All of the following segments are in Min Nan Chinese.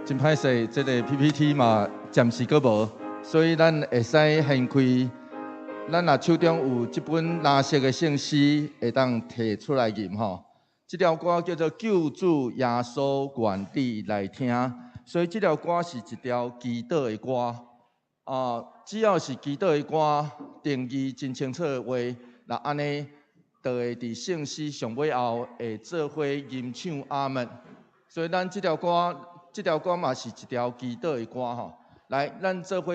真歹勢，這个 PPT 嘛暫時閣無，所以咱會使掀開。咱若手中有這本藍色的聖詩，會當提出來吟吼。這條歌叫做《救主耶穌願你來聽》，所以這條歌是一條祈禱的歌。啊，只要是祈禱的歌，定義真清楚的話，若按呢，就會佇聖詩上尾後會做伙吟唱阿們。所以咱這條歌，這條歌嘛是一條祈禱的歌吼。來，咱做伙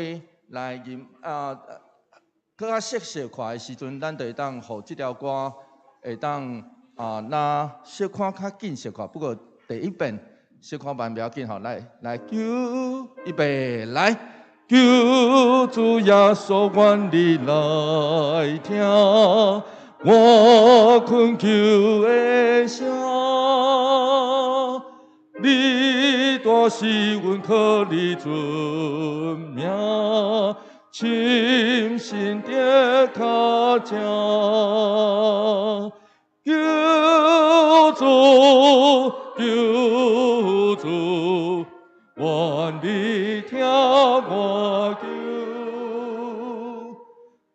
來吟啊，閣較熟悉看的時陣，咱就會當予這條歌會當啊，若小可較緊小可。不過第一遍小可慢袂要緊吼。來來，救，預備來，救主耶穌願你來聽，我懇求的聲。你大是阮靠你尊名，深信的跤正。救主，救主，願你聽我求，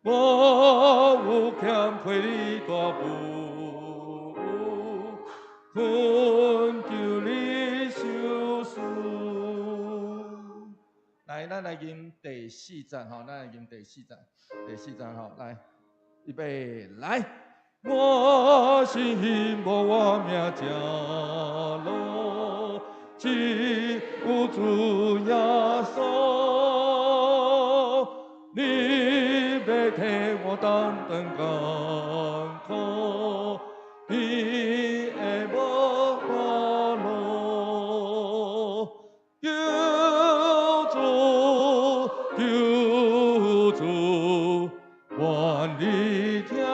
我有欠虧你大父，懇求你收恕。來，咱來吟第四節吼，咱來吟第四節，第四節吼，來，預備，來。我心無我命正路，只有主耶穌，你欲替我擔當艱苦，你會無我路。救主，救主，願你聽我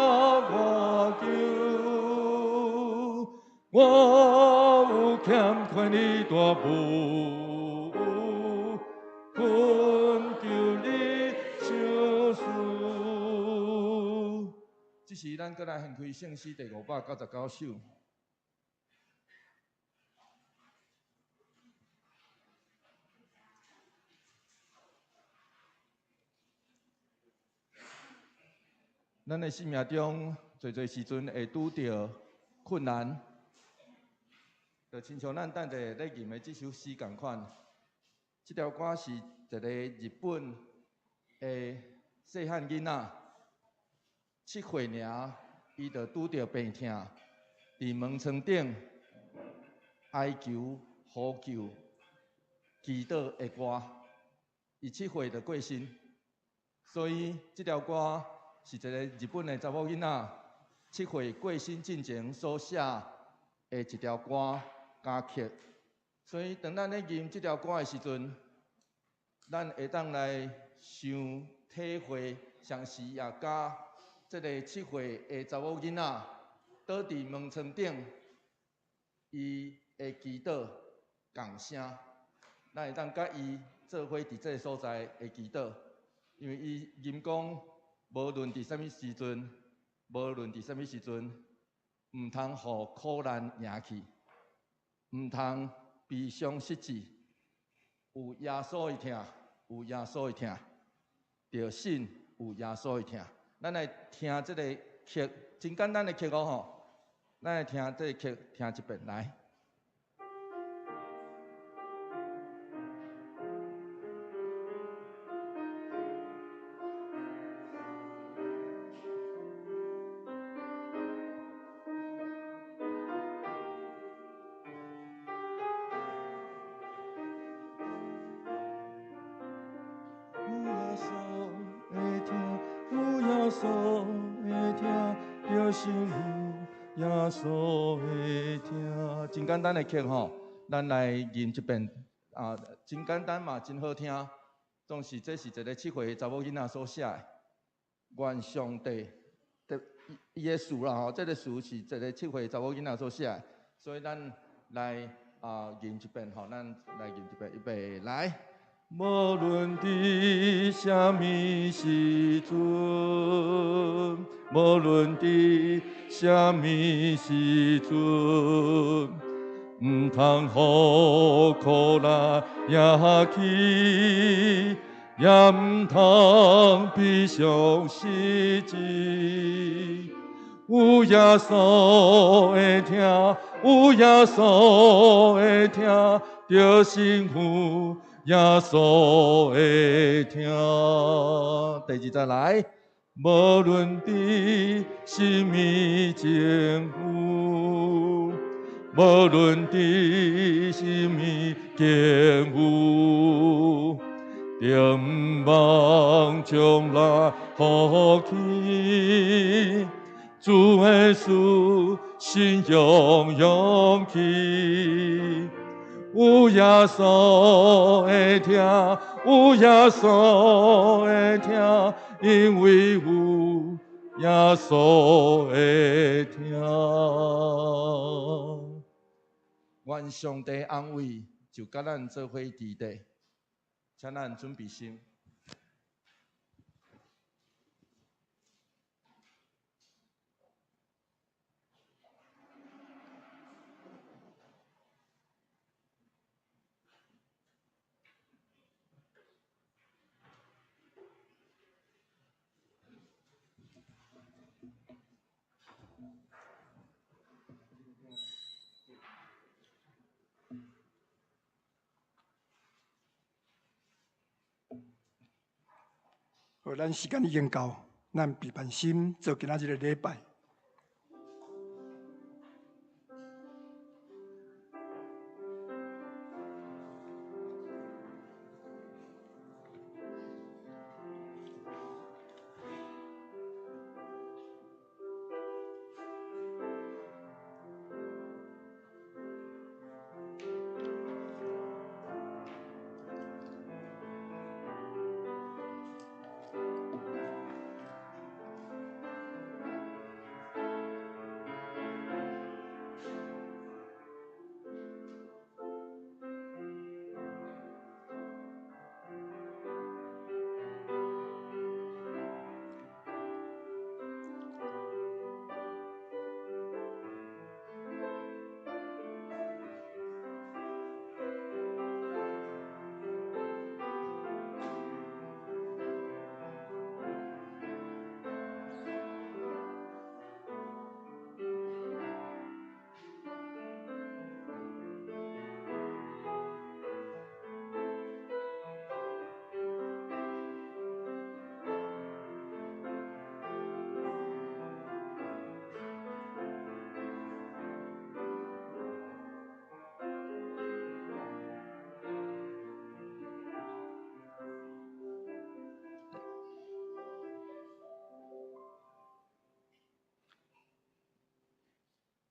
求，我有欠虧你大母，懇求你收恕。這時，咱閣來掀開聖詩第599首。咱的生命中，濟濟時陣會拄著困難，就親像咱等下咧吟的這首詩仝款。這條歌是一个日本的細漢囡仔，7歲爾，伊就拄著病痛，佇門床頂哀求呼救祈禱的歌。伊七歲就過身，所以這條歌是一个日本的查某囡仔七歲過身進前所寫的一條歌加曲。所以當咱咧吟這條歌的時陣，咱會當來想體會，同時也佮這个七歲的查某囡仔倒佇門床頂，伊的祈禱仝聲，咱會當佮伊做伙佇這个所在的祈禱，因為伊吟講，無論佇啥物時陣，無論佇啥物時陣，毋通予苦難贏去，毋通悲傷失志，有耶穌的疼，有耶穌的疼，著信有耶穌的疼。咱來聽這个曲，真簡單的曲哦吼，咱來聽這个曲，聽一遍來。有耶穌的疼，有耶穌的疼，就是有耶穌的疼。真簡單的曲吼，咱來吟一遍啊，真簡單嘛，真好聽。總是這是一个7歲的查某囡仔所寫的。願上帝的伊的詞啦吼，這个詞是一个七歲查某囡仔所寫的，所以咱來啊吟一遍吼，咱來吟一遍，預備來。無論佇啥物時陣，無論佇啥物時陣，毋通予苦难惹起，也毋通悲伤失志。有耶稣的疼，有耶稣的疼，著顺服耶稣的疼。第二节来，无论伫啥物境遇，无论伫啥物境遇，著毋忘将来福气。主耶稣信仰勇气，有耶稣的疼，有耶稣的疼，因为有耶稣的疼。愿上帝安慰，就佮咱做伙伫咧，请咱准备心。好，咱时间已经到，咱备办心做今仔日的礼拜。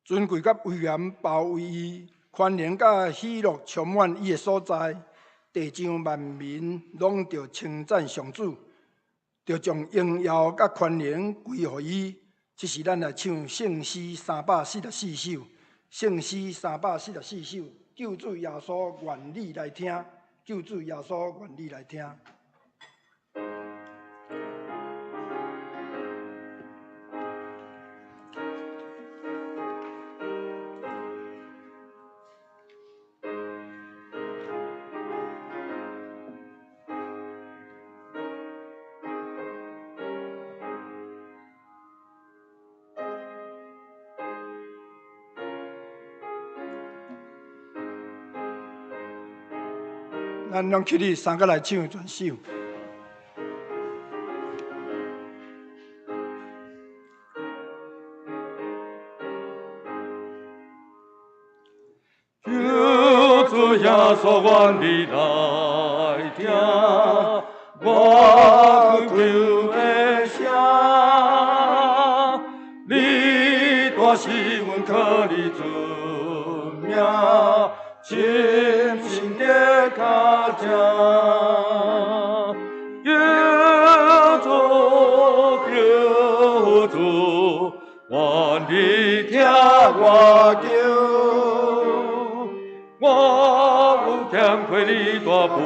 尊贵佮威严包围伊，宽容佮喜乐充满伊的所在。地上万民拢著称赞上主，著将荣耀佮宽容归予伊。这时，咱来唱圣诗344首，圣诗344首，救主耶稣愿你来听，救主耶稣愿你来听。咱拢起立，三个来唱全首。求主耶稣愿你来听，我恳求的声，你大是阮靠你尊名，深深的脚迹。求主，求主，愿你听我求，我有欠亏你大父，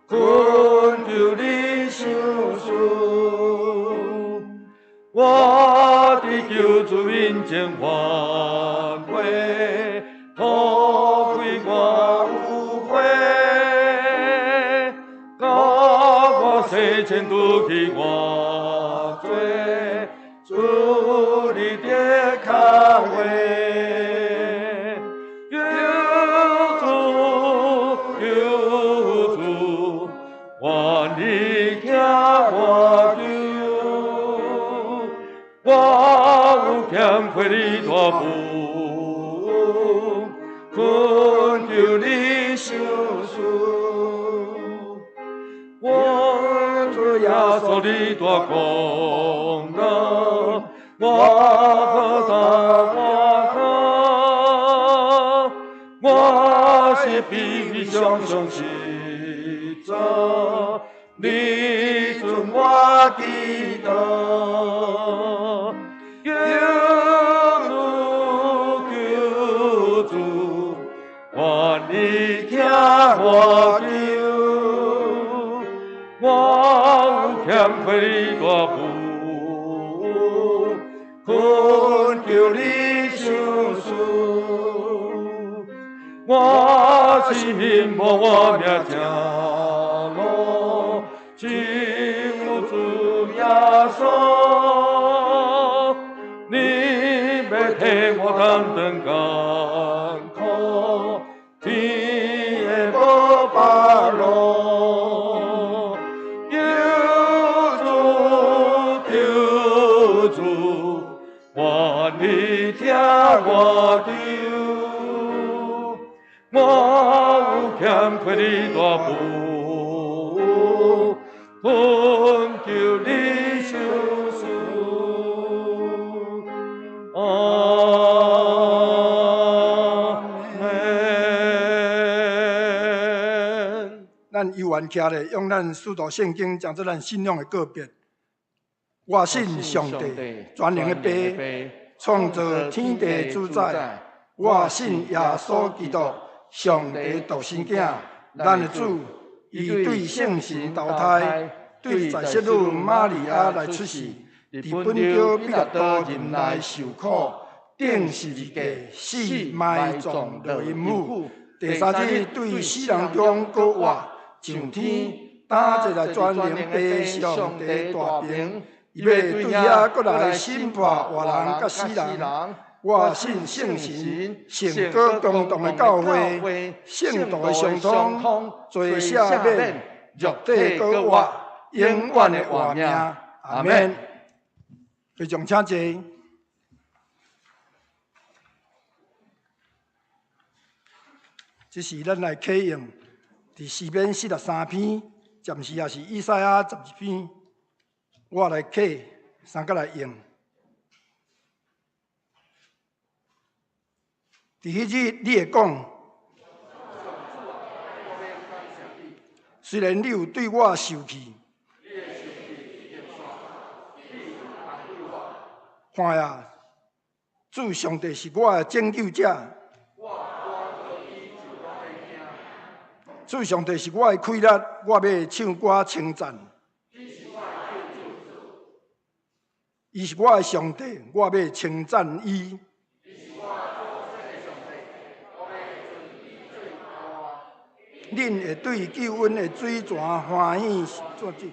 恳求你相赐，我伫求救主面前犯过，土归我有悔，甲我洗清除去我罪，主你的脚话，救主救主，愿你听我求，我有欠亏你大父，恳求你相恕。我主耶稣你大功劳，我何大我好，我是卑微常常失错，你准我祈祷。救主救主，愿你听我求，我有欠亏你大父，恳求你相恕。我是贫无我命正路，只有主耶稣，你欲替我担当艰苦，天的无别路。救主救主，愿你听我求，我有欠亏你大父，恳求你相恕。阿门。咱有缘徛咧，用咱使徒圣经当做咱信仰的告别。我信上帝，全能的父，创造天地主宰。我信耶稣基督，上帝独生囝，咱的主，伊对圣神投胎，对在圣女玛利亚来出世，伫本丢彼拉多忍耐受苦，钉十字架，死埋葬落阴府，第三日对死人中阁活，上天，担坐在全能父上帝大爿，伊欲对遐阁来审判活人佮死人。我信圣神、圣歌共同的教会、圣徒的相通、罪赦免、肉体阁活、永远的活命。阿门。会众请坐。这是咱来启用，伫诗篇43篇，暂时也是以赛亚12篇，我来启，三个来用。伫彼日，你会讲，虽然你有对我受气，看呀，主上帝是我的拯救者，主上帝是我的气力，我欲唱歌称赞。伊是我的上帝，我欲称赞伊。恁会对救恩的水泉欢喜作主。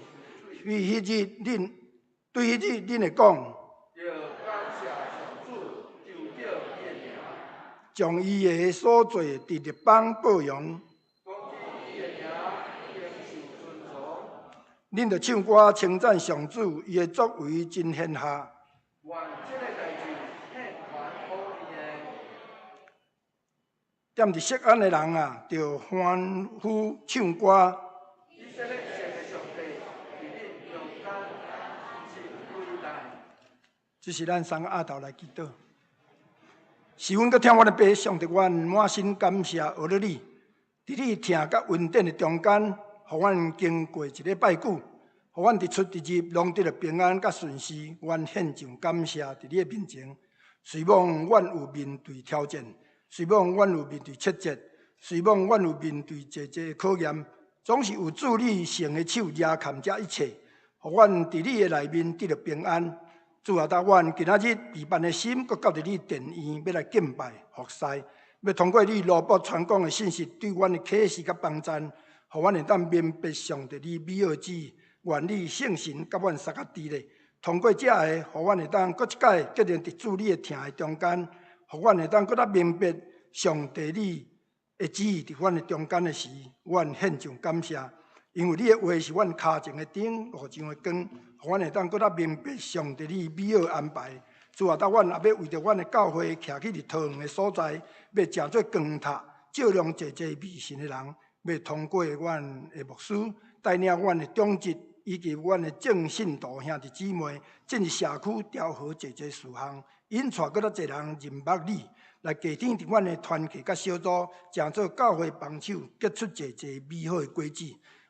对彼日，恁对彼日，恁会讲，将伊的所做伫列邦报扬。恁著唱歌称赞上主，伊的作为真显赫。踮伫锡安的人啊，著欢呼唱歌。这是咱三个阿头来祈祷。是阮阁听阮的爸，上帝，阮满心感谢阿了你，伫你疼佮恩典的中间，予阮经过一礼拜久，予阮伫出伫入拢得著平安佮顺遂。阮献上感谢伫你的面前。虽罔阮有面对挑战，虽罔阮有面对挫折，虽罔阮有面对济济考验，总是有主你圣的手抓看这一切，予阮伫你的内面得著平安。主啊，搭阮今仔日預辦的心，閣到佇你殿院，欲來敬拜服侍，欲通過你羅伯傳講的信息，對阮的啟示佮幫贊，予阮會當明白上帝你美好旨意，願你聖神佮阮相佮佇咧，通過這个，予阮會當閣一擺結連佇主你的疼的中間，予阮會當閣較明白上帝你的旨意佇阮的中間的時，阮獻上感謝。因為你的話是阮跤前的燈，路上的光，予阮會當閣較明白上帝你美好安排。主啊，當阮也欲為著阮的教會徛起佇桃園的所在，欲成做光塔，照亮濟濟迷信的人。欲通過阮的牧師帶領阮的長執以及阮的眾信徒兄弟姊妹進入社區調和濟濟事項，引帶閣較濟人認捌你，來加添佇阮的團契佮小組，成做教會幫手，結出濟濟美好的果子。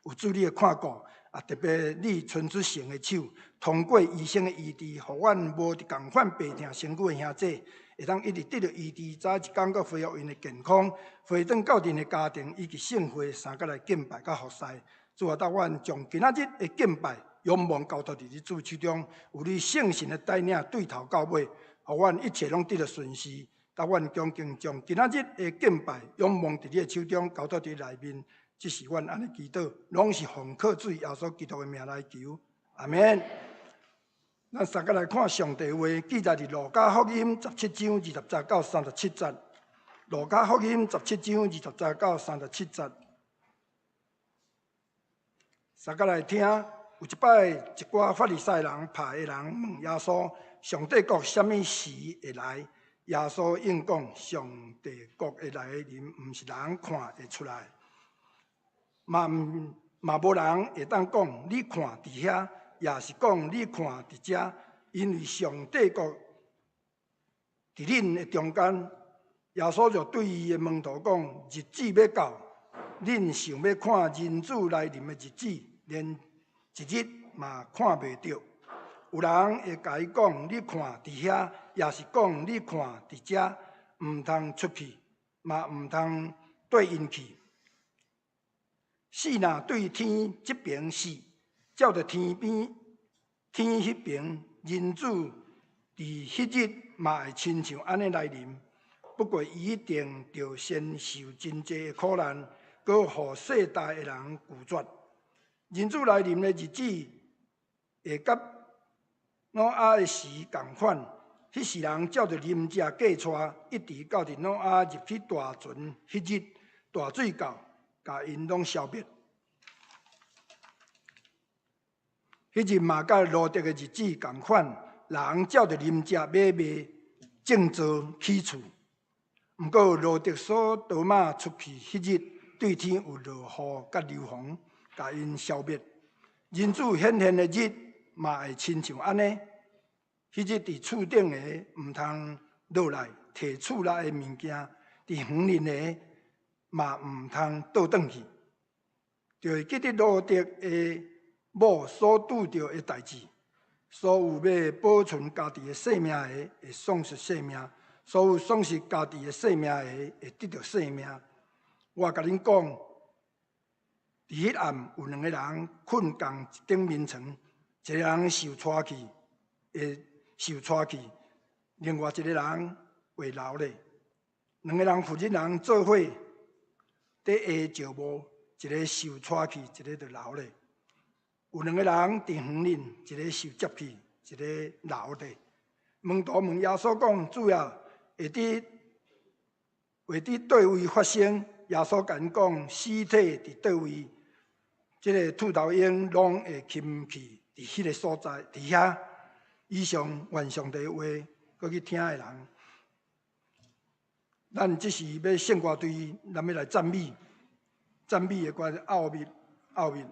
有主你的看顧，啊，特別你伸出神的手，通過醫生的醫治，予阮無佇仝款病痛身軀的兄弟，會當一直得著醫治，早一工閣恢復𪜶的健康，回轉到𪜶的家庭以及聖會，相佮來敬拜佮服侍。主啊，當阮將今仔日的敬拜仰望交託佇你主手中，有你聖神的帶領，對頭到尾，予阮一切攏得著順遂。當阮恭敬將今仔日的敬拜仰望佇你的手中，交託佇內面。這是阮按呢祈禱，攏是奉靠主耶穌基督的名來求，阿們。咱三個來看上帝話，記載佇路加福音十七章二十節到三十七節。路加福音十七章二十節到三十七節。三個來聽，有一擺一寡法利賽人派的人問耶穌：上帝國啥物時會來？耶穌應講：上帝國會來臨，毋是人看會出來。嘛毋嘛無人會當講，你看佇遐，也是講你看佇遮，因為上帝國佇恁的中間。耶穌就對伊的門徒講：日子欲到，恁想欲看人子來臨的日子，連一日嘛看袂著。有人會共伊講：你看佇遐，也是講你看佇遮，毋通出去，嘛毋通綴𪜶去。死若對天這爿死，照著天邊天彼爿，人子佇彼日嘛會親像按呢來臨。不過伊一定著先受真濟的苦難，閣予世代的人拒絕。人子來臨的日子，會佮挪亞的時仝款。彼時人照著啉食嫁娶，一直到佇挪亞入去大船彼日，大水到，共𪜶攏消滅。彼日嘛，佮羅得的日子仝款，人照著啉食、買賣、種造、起厝。毋過羅得所多瑪出去彼日，對天有落雨佮硫磺，共𪜶消滅。人子顯現的日嘛會親像按呢。彼日佇厝頂的毋通落來提厝內的物件，佇園林的嘛毋通倒轉去，就會記得羅得的某所拄著的代誌。所有欲保存家己的性命的，會喪失性命；所有喪失家己的性命的，會得著性命。我共恁講，佇彼暗有兩个人睏仝一頂眠床，一个人受帶去，會受帶去；另外一个人會留咧。兩个人負責人做伙佇下石磨，一个受帶去，一个就留咧。有兩个人佇園裡，一个受接去，一个留咧。門徒問耶穌講：主啊，會佇佗位發生？耶穌共𪜶講：屍體佇佗位，這个禿頭鷹攏會徛去佇彼个所在，佇遐。以上願上帝話，閣去聽的人。咱這是欲聖歌隊，咱欲來讚美，讚美的歌奧秘，奧秘。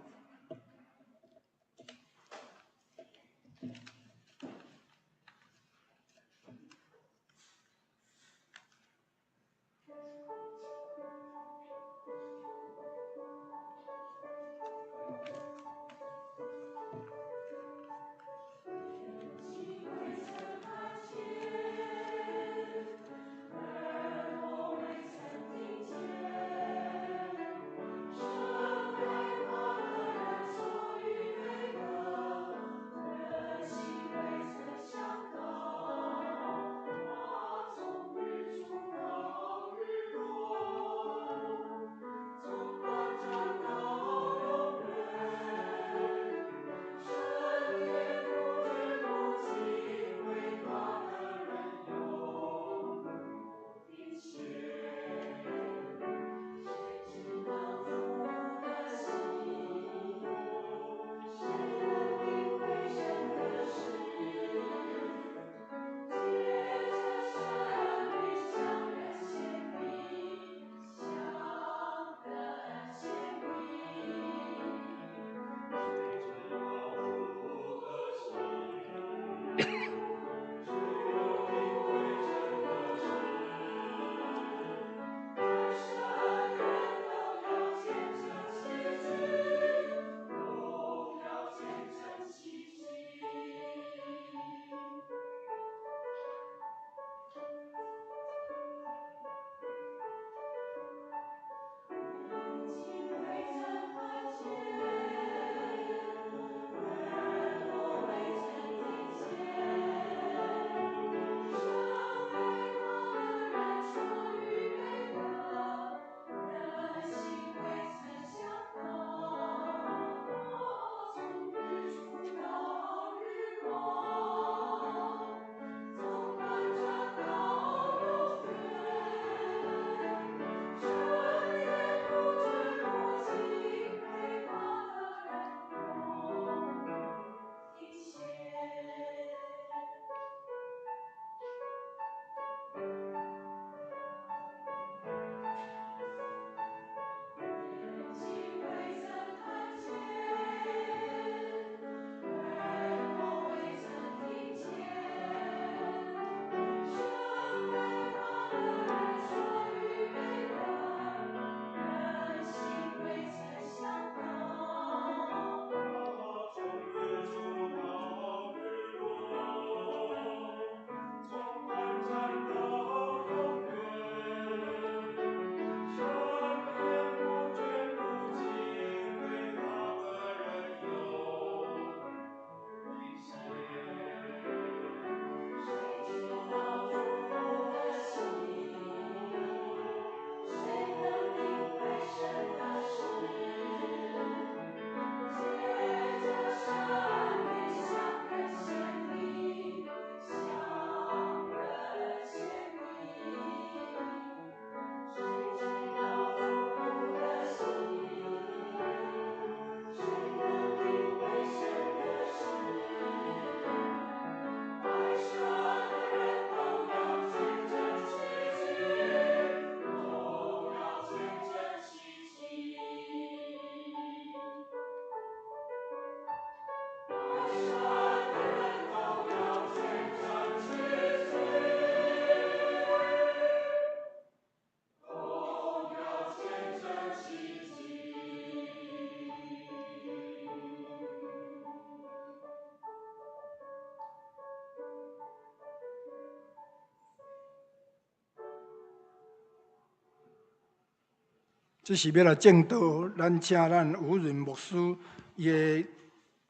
這是欲來證道，咱請咱吳潤牧師，伊的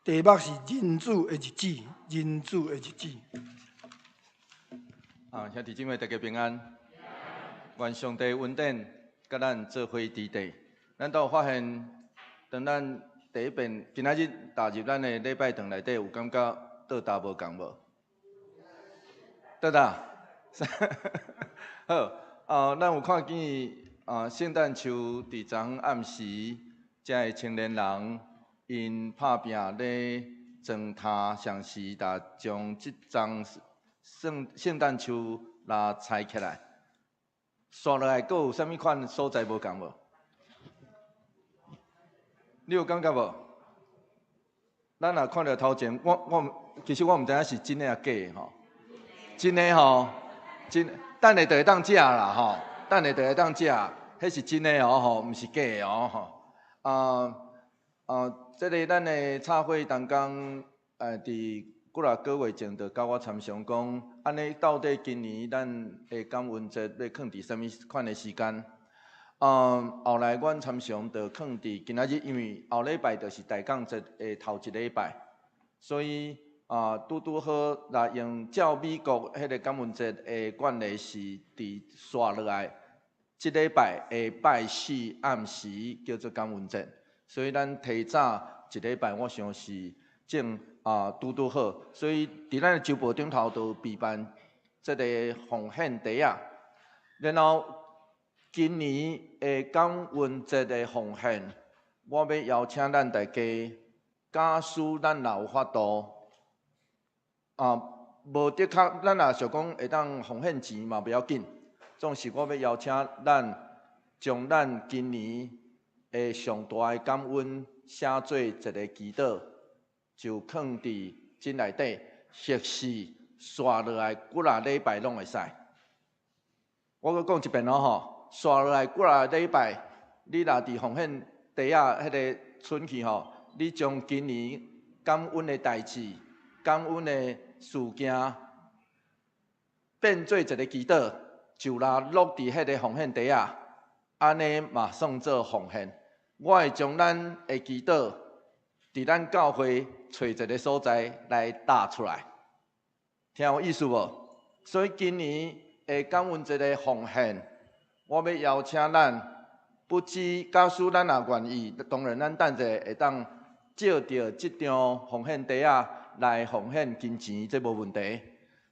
題目是仁子的日子，仁子的日子。啊，兄弟姊妹大家平安。願上帝恩典佮咱做伙佇地。咱都有發現，當咱第一遍今仔日踏入咱的禮拜堂內底，有感覺倒焦無仝無？倒焦？好，啊，咱有看見啊，聖誕樹佇昨昏暗時，遮的青年人𪜶拍拚咧裝炭，嘗試來將這欉聖誕樹來拆起來。紲落來，閣有啥物款所在無仝無？你有感覺無？咱若看著頭前，我其實我毋知影是真的抑假的吼，真的吼，真等下就會當食啦吼，等下就會當食，彼是真的哦吼，毋是假的哦吼。啊啊，這个咱的插會同工，佇幾若個月前就佮我參詳講，按呢到底今年咱的感恩節欲囥佇啥物款的時間？後來阮參詳就囥佇今仔日，因為後禮拜就是大感節的頭一禮拜，所以啊，拄拄好，若用照美國彼个感恩節的慣例是佇紲落來，這禮拜的拜四暗時叫做感恩節，所以咱提早一禮拜，我想是正啊拄拄好，所以佇咱的週報頂頭就備辦這个奉獻袋仔，然後今年的感恩節的奉獻，我欲邀請咱大家，假使咱若有法度，啊，無的確，咱若想講會當奉獻錢嘛袂要緊，總是我欲邀請咱，將咱今年的上大的感恩寫做一个祈禱，就囥佇這內底，或是紲落來幾若禮拜攏會使。我閣講一遍哦吼，紲落來幾若禮拜，你若佇奉獻袋仔彼个存去吼，你將今年感恩的代誌、感恩的事件，變做一个祈禱，就來落佇彼个奉獻袋仔，按呢嘛算做奉獻。我會將咱的祈禱，佇咱教會揣一个所在來貼出來，聽有意思無？所以今年的感恩節的奉獻，我欲邀請咱，不只假使咱若願意，當然咱等者會當借著這張奉獻袋仔來奉獻金錢，這無問題。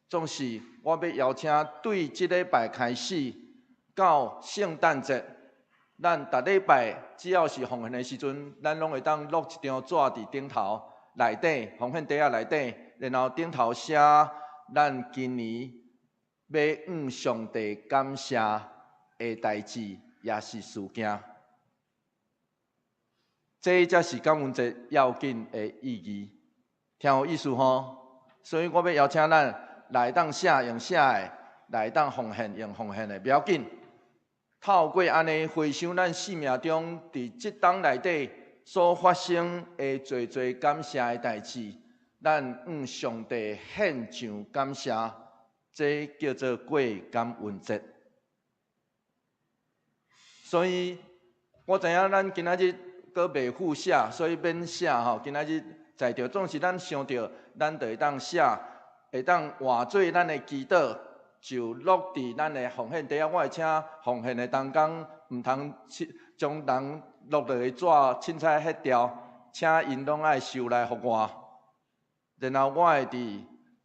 總是我欲邀請對這禮拜開始到聖誕節，咱逐禮拜只要是奉獻的時陣，咱攏會當落一張紙佇頂頭內底，奉獻袋仔內底，然後頂頭寫咱今年欲向上帝感謝的代誌，抑是事件。這才是感恩節要緊的意義，聽有意思吼？所以我欲邀請咱來當寫用寫的，來當奉獻用奉獻的，袂要緊。透過按呢回想咱生命中佇這冬內底所發生的濟濟感謝的代誌，咱向上帝獻上感謝，這叫做過感恩節。所以我知影咱今仔日閣袂赴寫，所以免寫吼。今仔日在著，總是咱想著，咱就會當寫，會當換做咱的祈禱，就落佇咱的奉獻袋仔。我會請奉獻的同工，毋通將人落落的紙凊彩彼掉，請𪜶攏愛收來予我。然後我會佇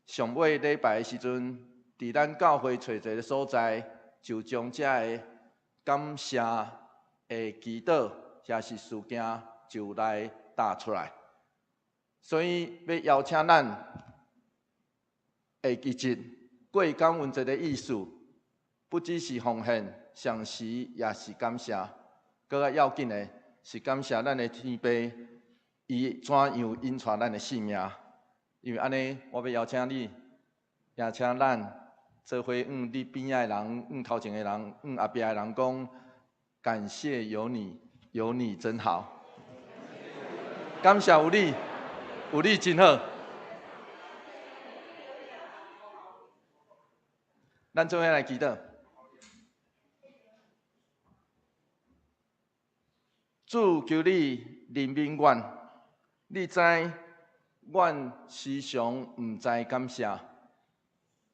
上尾禮拜的時陣，佇咱教會揣一个所在，就將這个感謝的祈禱，抑是事件，就來貼出來。所以欲邀請咱會記得過感恩節的意思，不只是奉獻，同時也是感謝。閣較要緊的是感謝咱的天父，伊怎樣引帶咱的性命。因為按呢，我欲邀請你，也請咱做伙向你邊仔的人、向頭前的人、向後壁的人講，感謝有你，有你真好。感謝有你，有你真好。咱做伙來祈禱。主，求你憐憫阮，你知阮時常毋知感謝，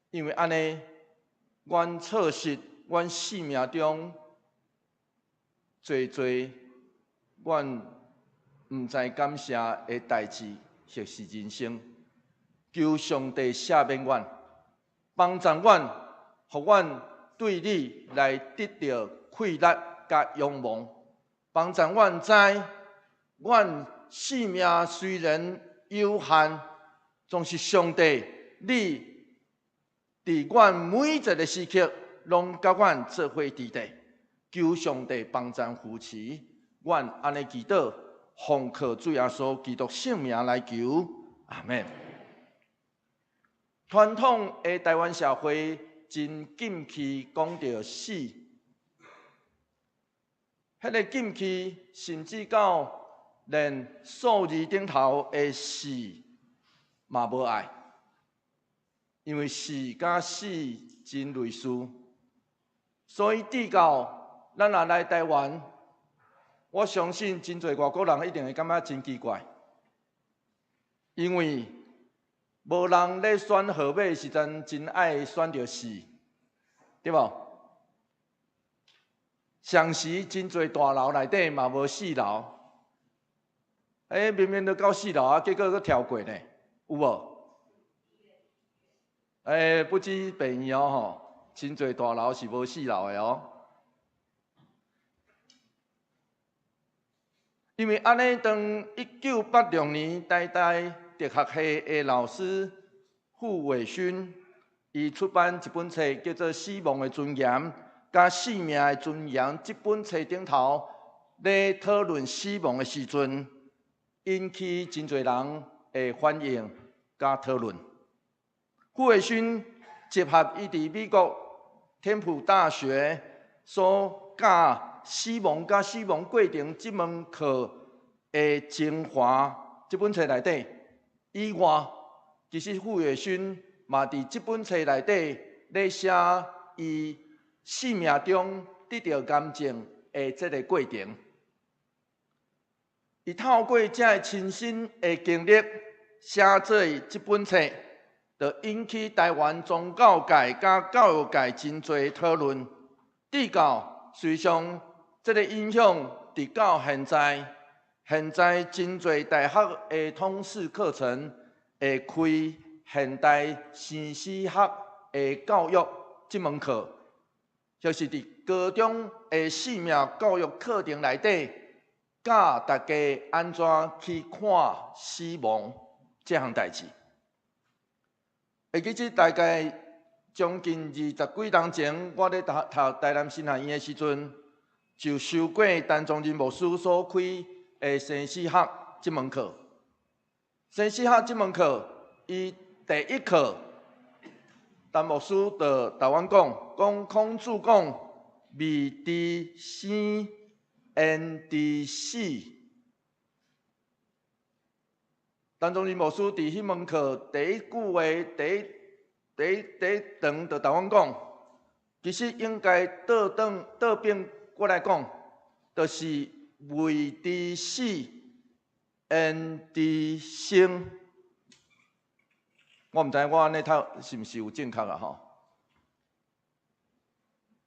因為按呢，阮錯失阮生命中濟濟阮毋知感謝的代誌，或是人生。求上帝赦免阮，幫助阮，予阮對你來得著氣力佮仰望。幫助阮知，阮生命雖然有限，總是上帝你佇阮每一个時刻，攏佮阮做伙佇咧。求上帝幫贊扶持，阮按呢祈禱，奉靠主耶穌基督聖名來求，阿們。傳統的台灣社會真禁忌講著死。彼个禁忌甚至到連數字頂頭的四嘛無愛，因為四佮死真類似，所以直到咱若來台灣，我相信真濟外國人一定會感覺真奇怪，因為無人咧選號碼時陣真愛選著四，對無？上時真濟大樓內底嘛無四樓，明明都到四樓啊，結果閣跳過呢，有無？不止病院哦吼，真濟大樓是無四樓的哦。因為按呢，當1986年台大哲學系的老師傅偉勳，伊出版一本冊叫做《死亡的尊嚴》佮生命的尊嚴，這本冊頂頭咧討論死亡的時陣，引起真濟人的反應佮討論。傅偉勳結合伊佇美國天普大學所教死亡佮死亡過程這門課的精華，這本冊內底以外，其實傅偉勳嘛佇這本冊內底咧寫伊生命中得著癌症的這个過程。伊透過這个親身的經歷，寫做這本冊，就引起台灣宗教界佮教育界真濟討論。直到隨上這个影響，直到現在，現在真濟大學的通識課程會開現代生死學的教育這門課，就是佇高中的生命教育課程內底，教大家按怎去看死亡這項代誌。會記這大概將近二十幾冬前，我咧讀讀台南神學院的時陣，就修過陳宗仁牧師所開的生死學這門課。生死學這門課，伊第一課，陳牧師就共阮講，講孔子講未知生，焉知死。陳宗仁牧師佇彼門課第一句話，第一第一第一堂就共阮講，其實應該倒轉倒反過來講，就是未知死，焉知生。我毋知我按呢讀是毋是有正確啊？吼，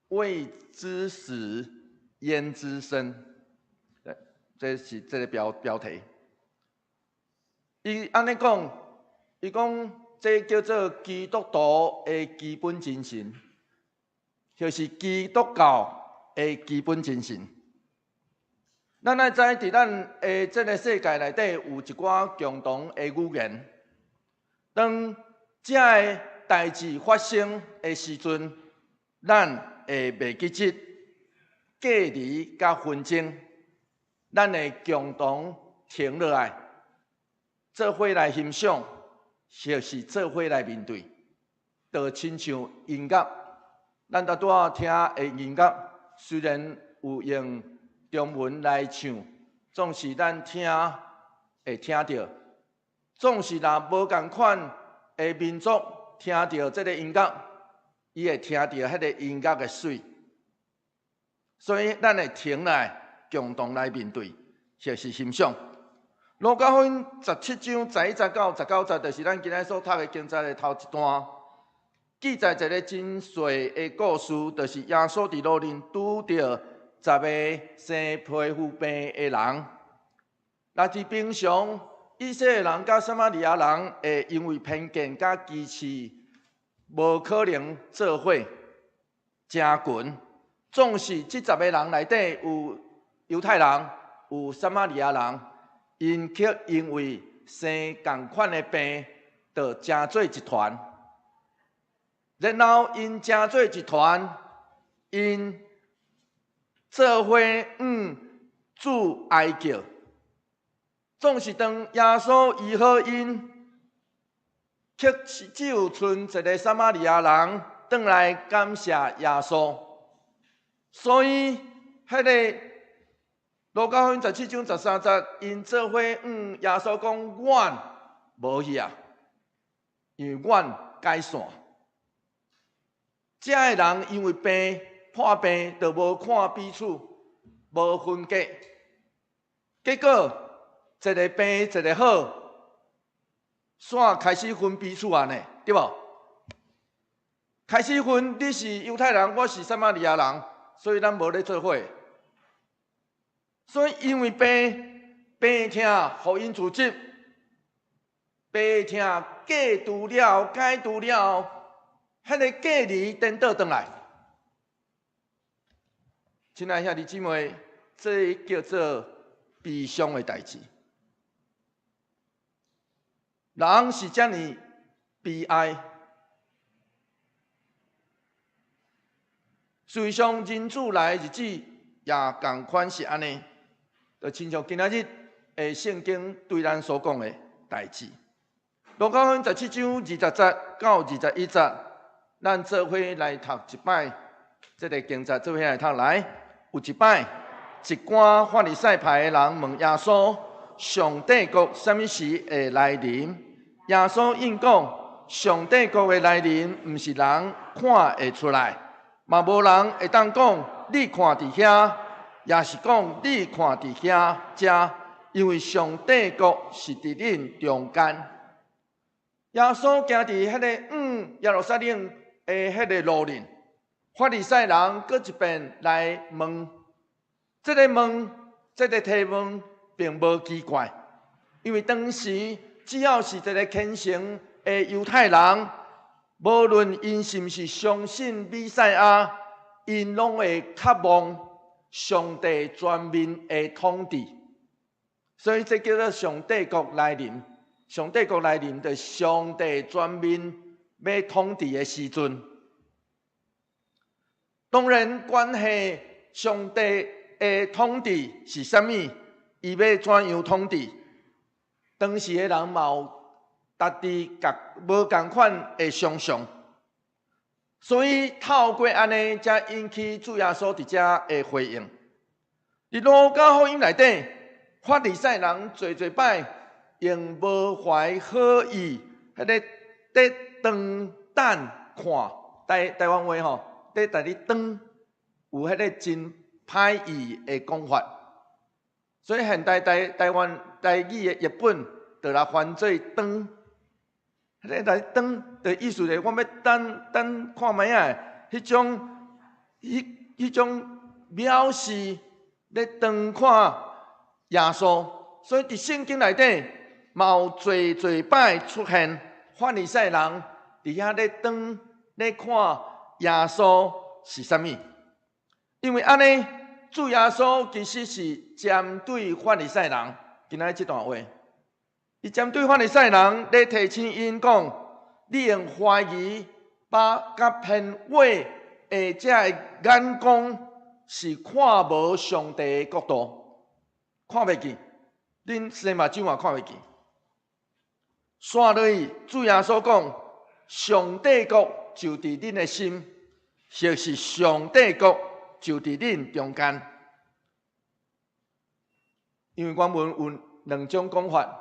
未知死，焉知生？這是這个標標題。伊按呢講，伊講這叫做基督徒的基本精神，就是基督教的基本精神。咱愛知佇咱的這个世界內底有一寡共同的語言。當這个代誌發生的時陣，咱會袂記得隔離佮紛爭，咱會共同停落來，做伙來欣賞，或是做伙來面對，就親像音樂，咱拄拄仔聽的音樂，雖然有用中文來唱，總是咱聽會聽著，總是若無仝款的民族聽著這个音樂，伊會聽著彼个音樂的媠，所以咱會停來共同來面對。或是欣賞。路加福音17章11節到19節，就是咱今仔所讀的經節的頭一段，記載一个真細的故事，就是耶穌佇路面拄著十个生皮膚病的人。若佇平常，以色列人佮撒瑪利亞人會因為偏見佮歧視，無可能做伙成群。總是這十个人內底有猶太人，有撒瑪利亞人。𪜶卻因為生仝款的病，就成做一團。然後𪜶成做一團，𪜶做伙向主哀叫。總是當耶穌醫好𪜶，卻是只有賰一个撒瑪利亞人轉來感謝耶穌。所以，彼个路加福音17章13節，𪜶做伙向耶穌講：阮無去啊，因為阮解散。這个人因為病破病，就無看彼此，無分隔。結果一个病一个好，煞開始分彼此按呢，對無？開始分你是猶太人，我是撒瑪利亞人，所以咱無咧做伙。所以因為病病痛，予𪜶自責，病痛過度了，解除了，彼个隔離顛倒轉來。親愛兄弟姊妹，這叫做悲傷的代誌。人是遮爾悲哀，事實上，人子來的日子也仝款是按呢。就親像今仔日的聖經對咱所講的代誌。路加福音17章20節到21節，咱做伙來讀一擺這个經節，做伙來讀來。有一擺，一寡法利賽派的人問耶穌：上帝國啥物時會來臨？耶穌應講：上帝國的來臨，毋是人看會出來，嘛無人會當講你看佇遐。也是講，你看佇遐遮，因為上帝國是佇恁中間。耶穌行佇彼个往耶路撒冷的彼个路面，法利賽人閣一遍來問，這个問，這个提問並無奇怪，因為當時只要是一个虔誠的猶太人，無論𪜶是毋是相信彌賽亞，𪜶攏會渴望上帝全面的統治，所以這叫做上帝國來臨。上帝國來臨，就是上帝全面欲統治的時陣。當然，關係上帝的統治是啥物？伊欲怎樣統治？當時的人嘛有家己共無仝款的想像。所以透過按呢，才引起主耶穌佇遮的回應。佇路加福音內底，法利賽人濟濟擺用無懷好意，彼个佇當等看，台台灣話吼，佇共你當，有彼个真歹意的講法。所以現代台台灣台語的譯本，就來翻做當。彼个來等的意思就是，我欲等等看覓仔，彼種、彼彼種藐視咧當看耶穌，所以佇聖經內底嘛有濟濟擺出現法利賽人佇遐咧當咧看耶穌是啥物？因為按呢，主耶穌其實是針對法利賽人，今仔日這段話。伊針對法利賽人咧提醒𪜶講：你用懷疑把佮騙話的這个眼光，是看無上帝的國度，看袂見，恁生目睭嘛看袂見。煞落去，主耶穌講：上帝國就佇恁的心，或是上帝國就佇恁中間。因為原文有兩種講法。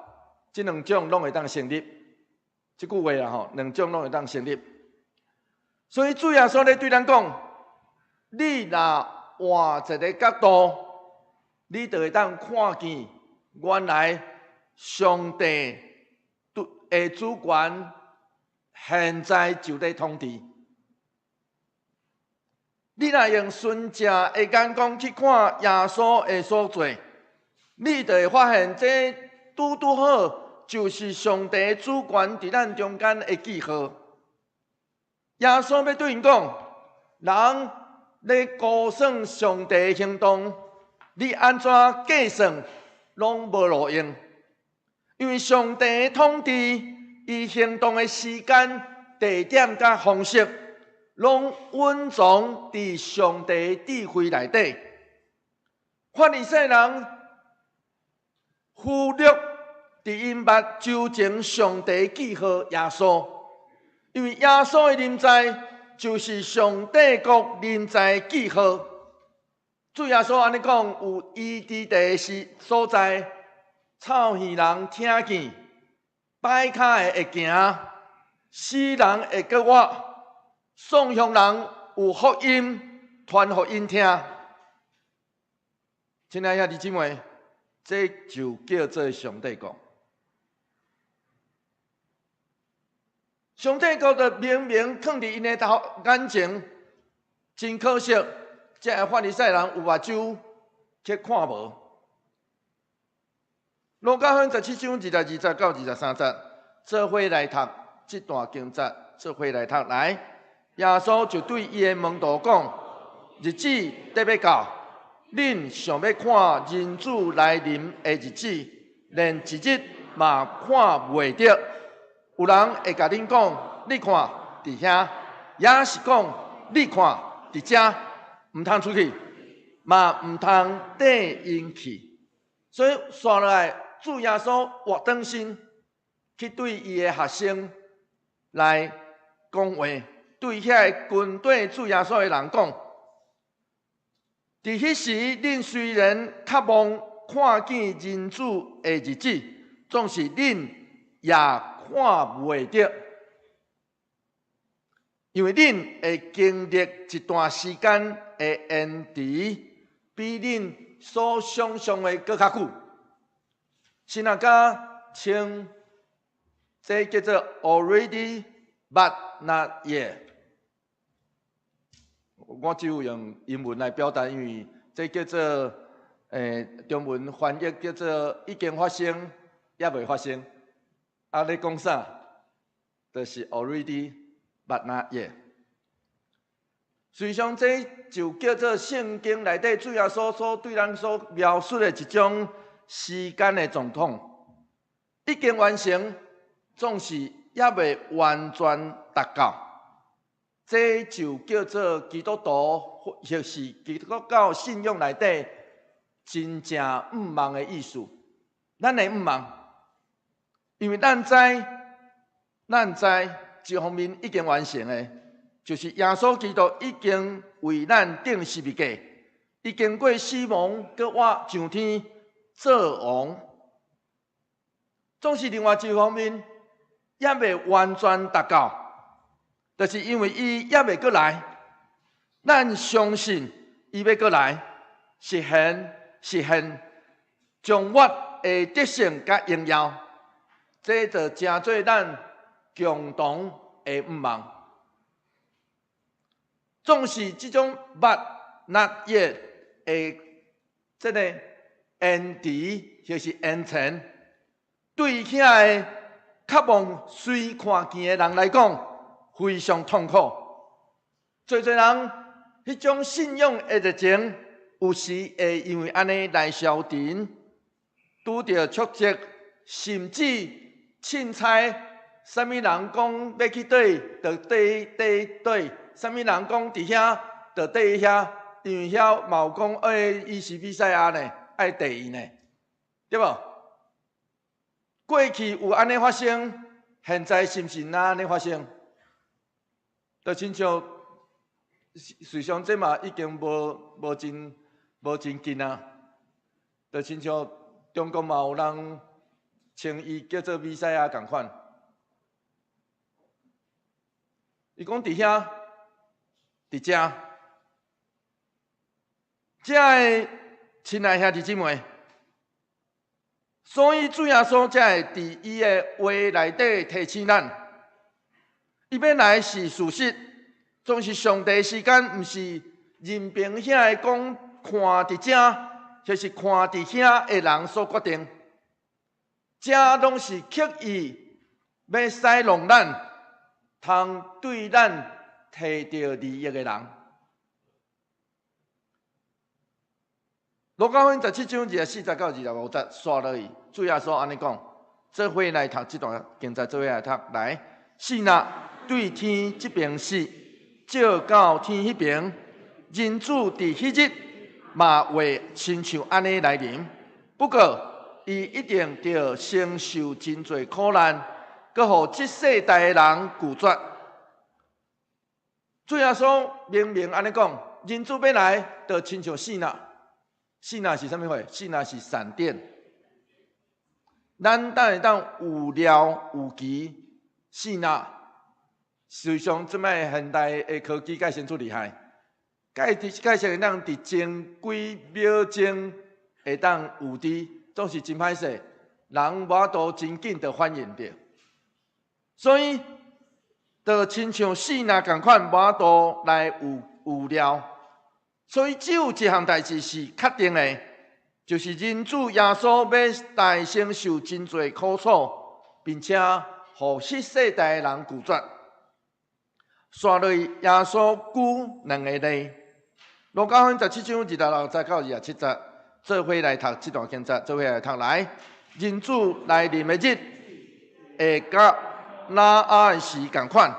這兩種攏會當成立，這句話啦吼，兩種攏會當成立。所以主耶穌咧對咱講：你若換一个角度，你就會當看見原來上帝的主權現在就佇統治。你若用純正的眼光去看耶穌的所做，你就會發現這拄拄好就是上帝主權佇咱中間的記號。耶穌欲對𪜶講，人咧估算上帝的行動，你按怎計算攏無路用，因為上帝的統治，伊行動的時間、地點佮方式，攏隱藏佇上帝智慧內底。法利賽人忽略佇𪜶目睭前上帝記號耶穌，因為耶穌的臨在就是上帝國臨在記號。主耶穌按呢講，有伊佇地是所在，臭耳人聽見，跛跤的會行，死人會閣活，喪鄉人有福音傳予𪜶聽。親愛兄弟姊妹，這就叫做上帝國。上帝國就明明囥佇𪜶的頭眼前，真可惜，這个法利賽人有目睭，卻看無。路加福音17章22節到23節，做伙來讀這段經節，做伙來讀來。耶穌就對伊的門徒講：日子得欲到，恁想欲看人子來臨的日子，連一日嘛看袂著。有人會共恁講：你看，佇遐；抑是講：你看，佇遮，毋通出去，嘛毋通綴𪜶去。所以，紲落來，主耶穌活轉身去對伊的學生來講話，對遐个跟綴主耶穌的人講：佇彼時，恁雖然渴望看見人子的日子，總是恁也看袂著，因為恁會經歷一段時間的延遲，比恁所想像的閣較久。神學家稱這叫做 already but not yet。我只有用英文來表達，因為這叫做中文翻譯叫做已經發生，猶未發生。啊，咧講啥？就是 already but not yet。實際上，這就叫做聖經內底主耶穌所對咱所描述的一種時間的狀況，已經完成，總是猶未完全達到。這就叫做基督徒或是基督教信仰內底真正向望的意思。咱會向望，因為咱知，咱知一方面已經完成的，就是耶穌基督已經為咱釘十字架，伊經過死亡，閣活上天做王。總是另外一方面，猶未完全達到，就是因為伊猶未閣來。咱相信伊欲閣來，實現實現將我的得勝佮榮耀，這就成做咱共同的向望。總是這種 but not yet 的這个延遲，或是延遲，對遐个渴望隨看見的人來講，非常痛苦。濟濟人彼種信仰的熱情，有時會因為按呢來消沉，拄著挫折，甚至凊彩，啥物人講欲去佗，就綴綴佗；啥物人講佇遐，就綴遐。因為遐嘛有講，欸，伊是彌賽亞呢，愛綴伊呢，對無？過去有按呢發生，現在是毋是若按呢發生？就親像，實際上這嘛已經無真近啊。就親像中國嘛有人稱伊叫做彌賽亞仝款，伊講佇遐，佇遮，遮个親愛兄弟姊妹，所以主耶穌才會佇伊的話內底提醒咱，伊欲來是事實，總是上帝時間，毋是任憑遐个講看佇遮，抑是看佇遐的人所決定。這攏是刻意欲使弄咱，通對咱提著利益的人。路加福音十七章24節到25節煞落去，主耶穌按呢講：做伙來讀這段經節，做伙來讀來。爍爁對天這邊死，照到天彼邊，人子佇彼日嘛會親像按呢來臨。不過，伊一定著先受真濟苦難，閣予這世代的人拒絕。主耶穌明明按呢講，人子欲來，就親像爍爁。爍爁是啥物貨？爍爁是閃電。咱當會當有料有據，爍爁。事實上，這擺現代的科技蓋先足厲害，蓋蓋說會當佇前幾秒鐘會當預知，總是真歹勢，人無法度真緊就反應著。所以，就親像爍爁仝款，無法度來預預料。所以只有一項代誌是確定的，就是人子耶穌欲代先受真濟苦楚，並且予彼世代的人拒絕。煞落去耶穌舉兩个例，路加福音十七章26節到27節，做伙來讀這段經節，做伙來讀來。人子來臨的日，會佮挪亞的時仝款。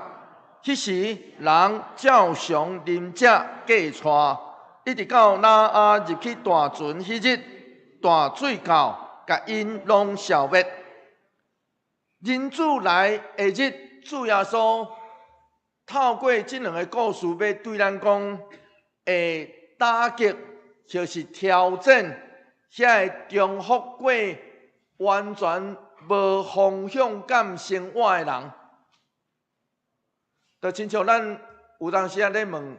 彼時人照常啉食嫁娶，一直到挪亞入去大船彼日，大水到，共𪜶攏消滅。人子來的日，主耶穌透過這兩个故事，欲對咱講，會打擊，就是挑戰遐个重複過完全無方向感生活的人。就親像咱有當時仔咧問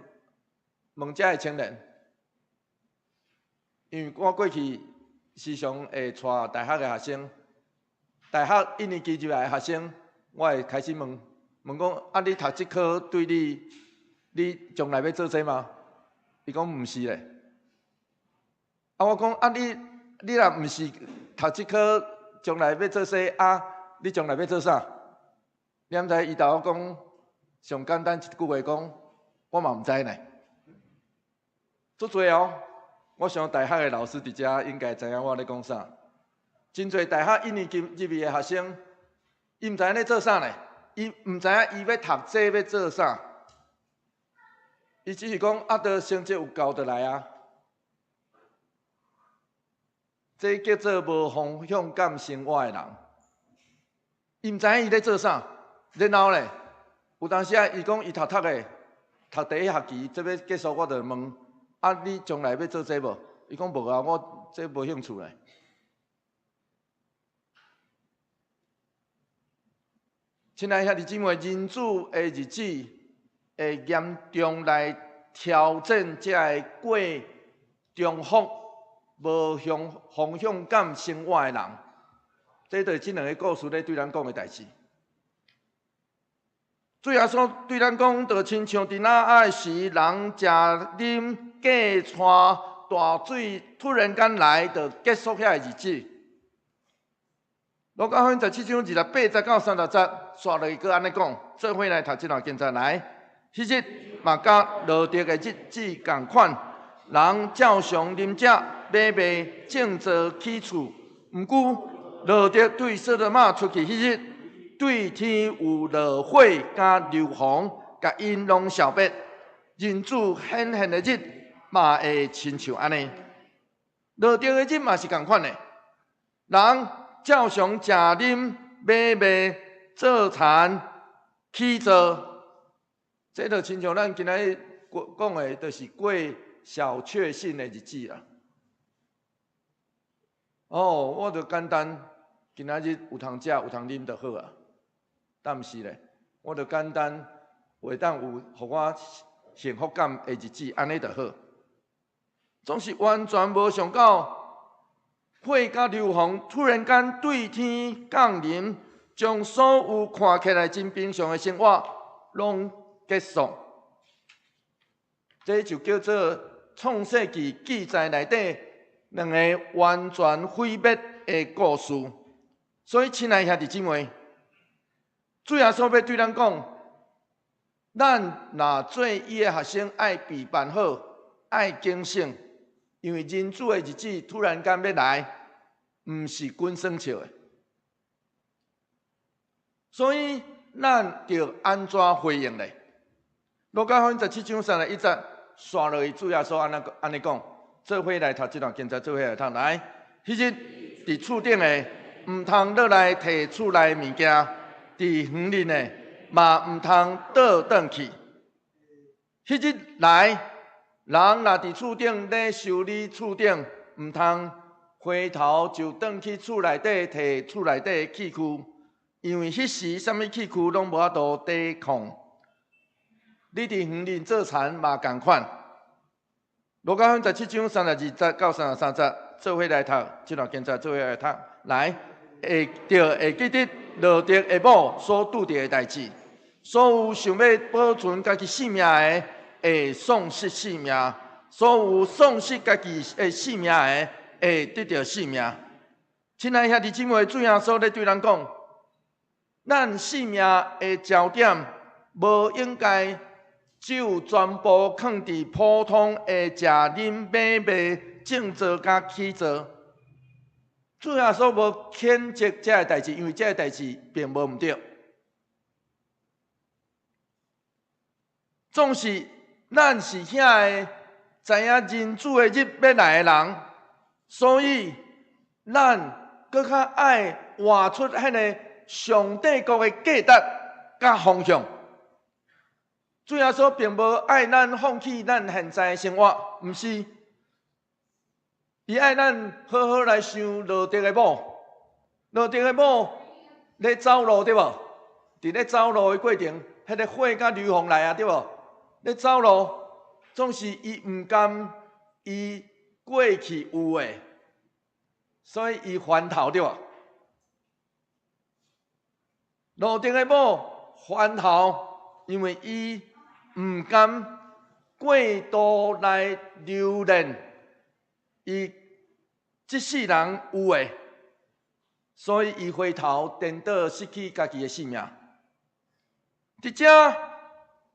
問遮的青年，因為我過去時常會帶大學的學生，大學一年級入來的學生，我會開始問問講：啊，你讀這科對你，你將來欲做這嗎？伊講毋是咧。啊，我講啊，你你若毋是讀這科，將來欲做啥？啊，你將來欲做啥？你敢知伊答我講上簡單一句話講，我嘛毋知呢。足濟哦，我想大學的老師佇遮應該知影我咧講啥。真濟大學一年級入去的學生，伊毋知影咧做啥呢？伊毋知影伊欲讀這欲做啥？伊只是講啊，著成績有夠就來啊。這叫做無方向感生活的人，伊毋知影伊咧做啥。然後咧，有當時啊，伊講伊讀讀的，讀第一學期，這欲結束，我就問：啊，你將來欲做這無？伊講無啊，我這無興趣咧。親愛兄弟姊妹，人子的日子會嚴重來挑戰這个過重複、無向方向感生活的人。這就是這兩个故事咧對咱講的代誌。主耶穌對咱講，就親像佇挪亞的時，人食啉嫁娶，大水突然間來，就結束遐个日子。路加福音十七章28節到30節，煞落去閣按呢講，做伙來讀這段經節來。彼日嘛，佮羅得的日子仝款，人照常啉食、買賣、種造、起厝。毋過，羅得對所多瑪出去彼日，對天有落火佮硫磺，共𪜶攏消滅。人子顯現的日嘛會親像按呢。羅得的日嘛是仝款的，人照常食啉、買賣、做田、起造，這就親像咱今仔日講的，就是過小確幸的日子啦。哦，我就簡單，今仔日有通食有通啉就好啊。但毋是咧，我就簡單，會當有予我幸福感的日子，按呢就好。總是完全無想到火佮硫磺突然間對天降臨，將所有看起來真平常的生活攏結束。這就叫做創世記記載內底兩个完全毀滅的故事。所以，親愛兄弟姊妹，主耶穌欲對咱講，咱若做伊的學生，愛備辦好，愛警醒，因為人子的日子突然間欲來，毋是滾耍笑的。所以，咱著按怎回應咧？路加福音17章31節，紲落去主耶穌按呢講，做伙來讀這段經節，做伙來讀來。彼日佇厝頂的，毋通落來提厝內物件；佇園裡的，嘛毋通倒轉去。彼日來，人若佇厝頂咧修理厝頂，毋通回頭就轉去厝內底提厝內底的器具，因為彼時啥物器具攏無法度抵抗。你佇園裡做田嘛仝款。路加福音17章32節到33節，做伙來讀這段經節，做伙來讀。來，會著會記得羅得的某所拄著的代誌。所有想欲保存家己性命的，會喪失性命；所有喪失家己的性命的，會得著性命。親愛兄弟姊妹，主耶穌咧對咱講，咱性命的焦點，無應該只有全部囥佇普通的食啉買賣、種造佮起造。主耶穌無譴責這个代誌，因為這个代誌並無毋對。總是咱是遐个知影人子的日欲來的人，所以咱閣較愛活出彼个上帝國的價值佮方向。主耶穌並無愛咱放棄咱現在的生活，毋是。伊愛咱好好來想羅得的某，羅得的某咧走路對無？佇咧走路的過程，彼个火佮硫磺來啊對無？咧走路，總是伊毋甘伊過去有的，所以伊翻頭對無？羅得的某翻頭，因為伊毋甘過度來留戀伊這世人有的，所以伊回頭顛倒失去家己的性命。佇遮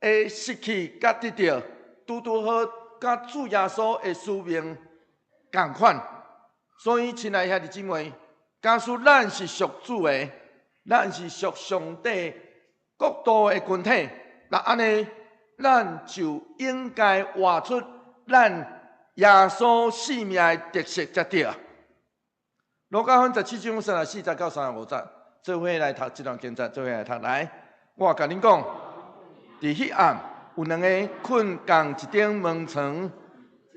的失去佮得著，拄拄好佮主耶穌的使命仝款。所以，親愛兄弟姊妹，假使咱是屬主的，咱是屬上帝國度的群體，那按呢，咱就應該活出咱耶穌性命的特色才對啊。路加福音17章34節到35節，做伙來讀這段經節，做伙來讀來。我共恁講，佇彼暗有兩个睏仝一頂門床，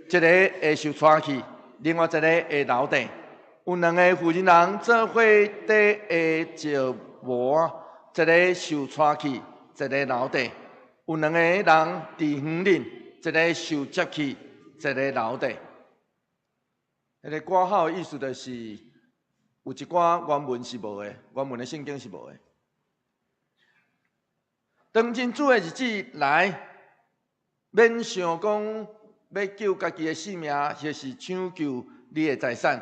一个會受帶去，另外一个會留佇。有兩个婦人人做伙佇下石磨，一个受帶去，一个留佇。有兩个人佇園裡，一个受接去，一个留佇。彼个括號的意思就是，有一寡原文是無的，原文的聖經是無的。當人子的日子來，免想講欲救家己的性命，或是搶救你的財產，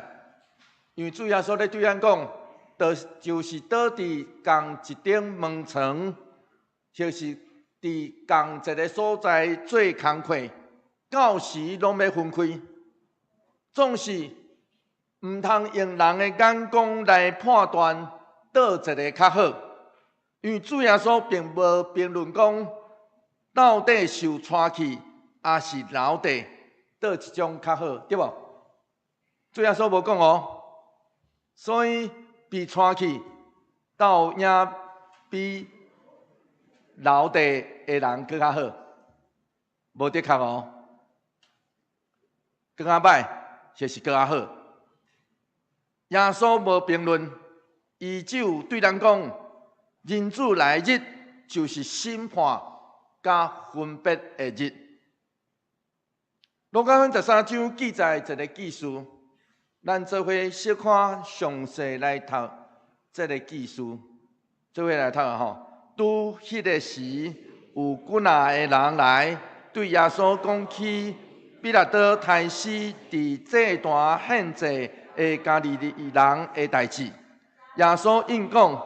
因為主耶穌咧對咱講，就是倒佇仝一頂門床，或是佇仝一个所在做工課，到時攏欲分開，總是毋通用人的眼光來判斷佗一个較好，因為主耶穌並無評論講到底受帶去抑是留佇，佗一種較好，對無？主耶穌無講哦，所以被帶去，倒影比留佇的人閣較好，無的確哦，閣較歹，或是閣較好。耶穌無評論，伊只有對人講：人子來日就是審判佮分別的日。路加福音13章記載一個故事，咱做伙小可詳細來讀這个故事，做伙來讀啊吼。拄彼个時，有幾若个人來對耶穌講起彼拉多刣死佇祭壇獻祭的加利利人的代誌。耶穌應講：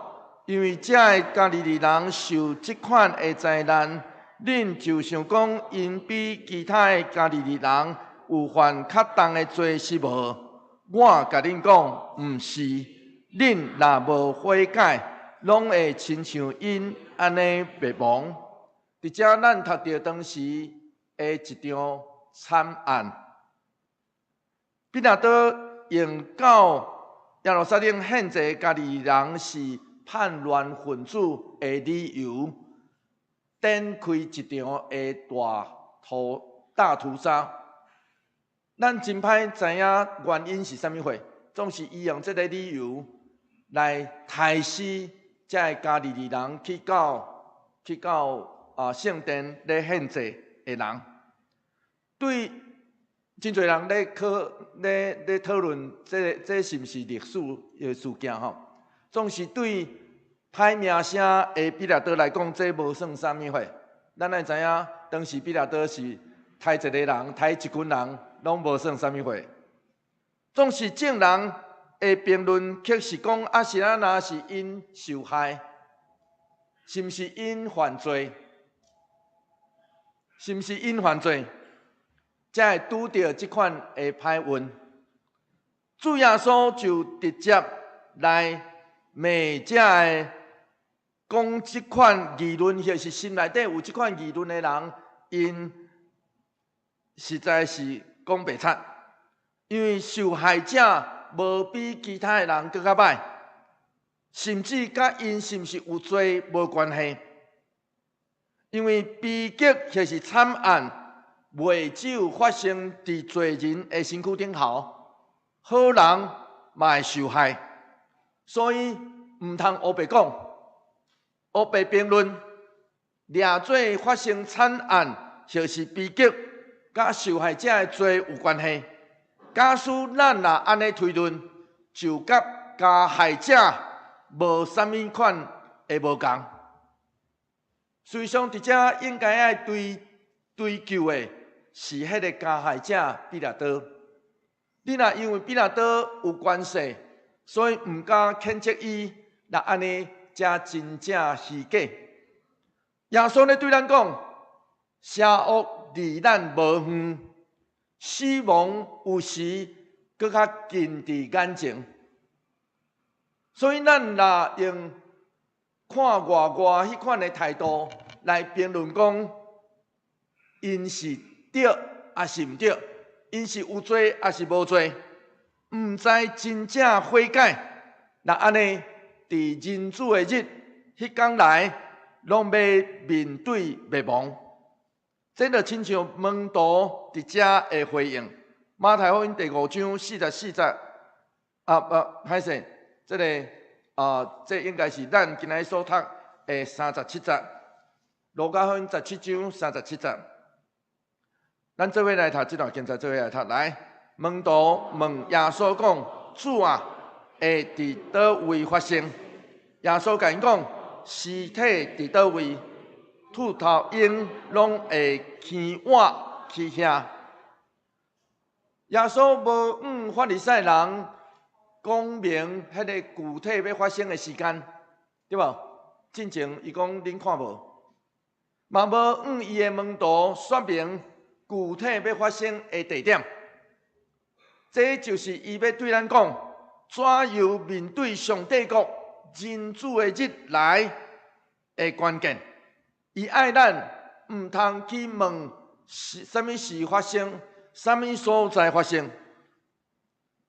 因為這个加利利人受這款的災難，恁就想講𪜶比其他的加利利人有犯較重的罪是無？我共恁講，毋是。恁若無悔改，攏會親像𪜶按呢滅亡。佇遮，咱讀著當時的一場慘案。彼拉多用到耶路撒冷獻祭加利利人是叛亂分子的理由，展開一場的大屠殺。咱真歹知影原因是啥物貨，總是伊用這个理由來刣死這个加利利人去到聖殿咧獻祭的人。對真濟人咧討論，這是毋是歷史的事件吼？總是對歹名聲的彼拉多來講，這無算啥物貨。咱愛知影，當時彼拉多是刣一個人、刣一群人，攏無算啥物貨。總是眾人的評論，卻是講啊，是按怎是𪜶受害，是毋是𪜶犯罪？是毋是𪜶犯罪？才會拄著這款的歹運。主耶穌就直接來罵這个講這款議論，或是心內底有這款議論的人，𪜶實在是講白賊，因為受害者無比其他的人閣較歹，甚至佮𪜶是毋是有罪無關係，因為悲劇或是慘案，袂只有發生佇罪人的身軀頂頭，好人嘛會受害，所以毋通烏白講、烏白評論，掠做發生慘案或是悲劇，佮受害者的罪有關係。假使咱若按呢推論，就佮加害者無啥物款的無仝。事實上，佇遮應該愛追究的是彼个加害者彼拉多。你若因為彼拉多有權勢，所以毋敢譴責伊，若按呢才真正虛假。耶穌咧對咱講：邪惡離咱無遠，死亡有時閣較近佇眼前。所以咱若用看外外彼款的態度來評論講，𪜶是對抑是毋對，𪜶是有罪抑是無罪，毋知真正悔改，若按呢，佇人子的日，彼工來，攏欲面對滅亡。這就親像門徒佇遮的回應。馬太福音第5章44節，啊啊，歹勢，這个啊，這應該是咱今仔所讀的三十七節。路加福音17章37節。咱做伙來讀這段經節，做伙來讀來。門徒問耶穌講：主啊，會佇佗位發生？耶穌共𪜶講：屍體佇佗位，禿頭鷹攏會牽倚去遐。耶穌無向法利賽人講明彼个具體欲發生的時間，對無？進前伊講恁看無，嘛無向伊的門徒說明具體欲發生的地點。這就是伊欲對咱講，怎樣面對上帝國人子的日來的關鍵。伊愛咱毋通去問是啥物時發生，啥物所在發生，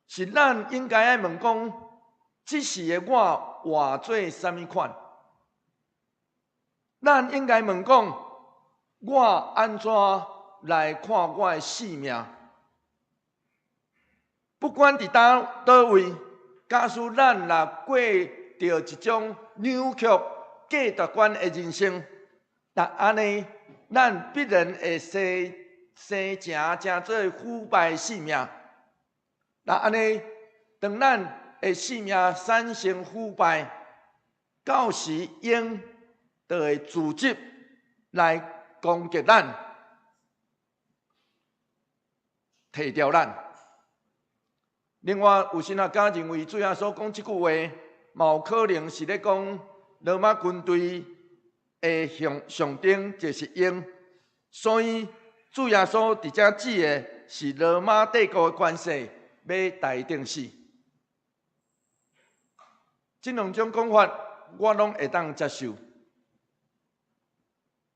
是咱應該愛問講，這時的我活做啥物款？咱應該問講，我按怎來看我的性命？不管佇佗位，假使咱若過著一種扭曲價值觀的人生，若按呢，咱必然會生生成成做腐败性命。那按呢，當咱的性命產生腐敗，到時鷹就會組織來攻擊咱，提掉咱。另外，有神學家認為，主耶穌講這句話，嘛有可能是咧講羅馬軍隊的象徵，就是鷹。所以，主耶穌佇遮指的是羅馬帝國的權勢欲來定死。這兩種講法，我攏會當接受。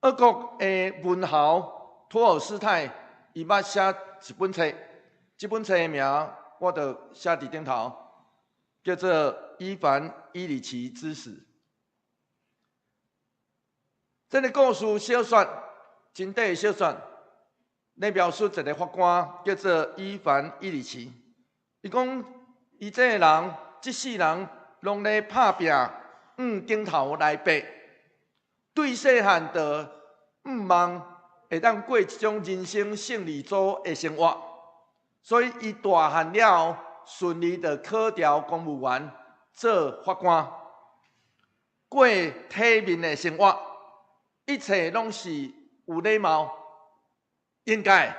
俄國的文豪托爾斯泰，伊捌寫一本冊，這本冊的名我就寫佇頂頭，叫做《伊凡伊里奇之死》。這个故事小說，真短的小說，咧描述一个法官叫做伊凡伊里奇。伊講，伊這个人，這世人攏咧拍拚，向頂頭來爬，對細漢就向望會當過這種人生勝利組的生活，所以伊大漢了後，順利就考著公務員做法官，過體面的生活，一切攏是有禮貌，應該。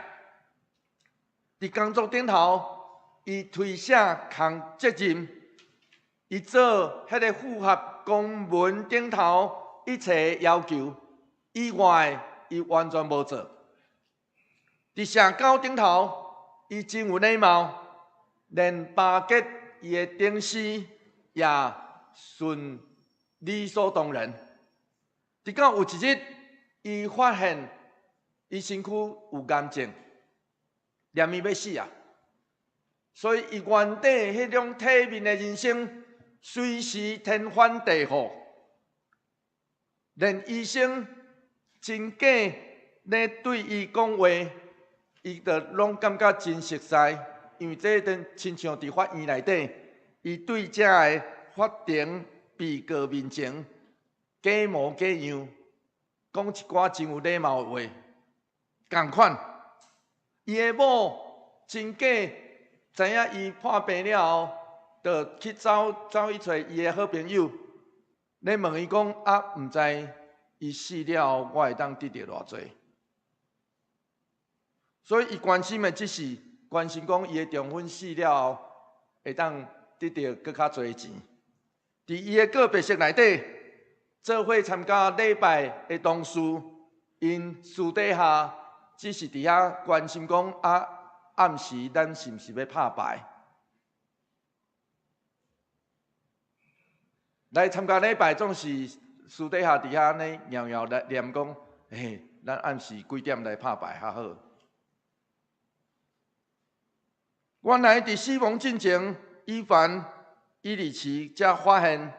佇工作頂頭，伊推卸扛責任，伊做彼个符合公文頂頭一切要求以外，伊完全無做。佇社交頂頭，伊真有禮貌，連巴結伊的頂司也順理所當然。直到有一日，伊發現伊身軀有癌症，連伊欲死啊！所以伊原底彼種體面的人生，隨時天翻地覆，連醫生真假咧對伊講話，伊就攏感覺真熟似，因為這陣親像佇法院內底，伊對這个法庭被告面前假模假樣，講一寡真有禮貌的話，仝款。伊的某真假知影伊破病了後，就去走走去揣伊的好朋友，咧問伊講啊，毋知伊死了後，我會當得著偌濟？所以伊關心的只是關心講伊的丈夫死了後，會當得著閣較濟錢。佇伊的告別式內底，做伙參加禮拜的同事，𪜶私底下只是佇遐關心講啊，暗時咱是毋是欲拍牌？來參加禮拜總是私底下佇遐呢，搖搖來念講，嘿，咱暗時幾點來拍牌較好？原來佇死亡進前，伊凡伊里奇才發現，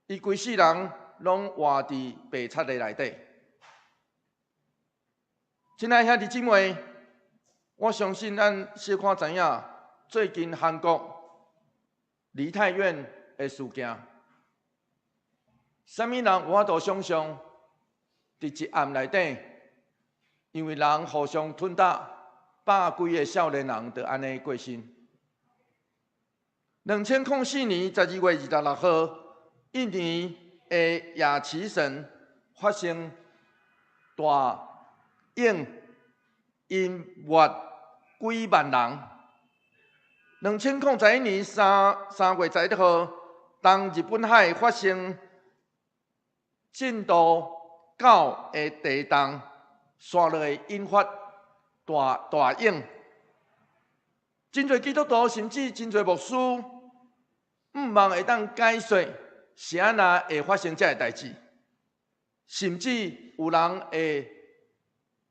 伊規世人攏活佇白賊的內底。親愛兄弟姊妹，我相信咱小可知影，最近韓國梨泰院的事件，啥物人有法度想像，佇一暗內底，因為人互相吞打，百幾个少年人就按呢過身。2004年12月26號，印尼的亞齊省發生大湧淹沒幾萬人。2011年3月11號，東日本海發生震度9的地動，紲落會引發大大湧。真濟基督徒甚至真濟牧師，毋望會當解說是按怎會發生這个代誌，甚至有人會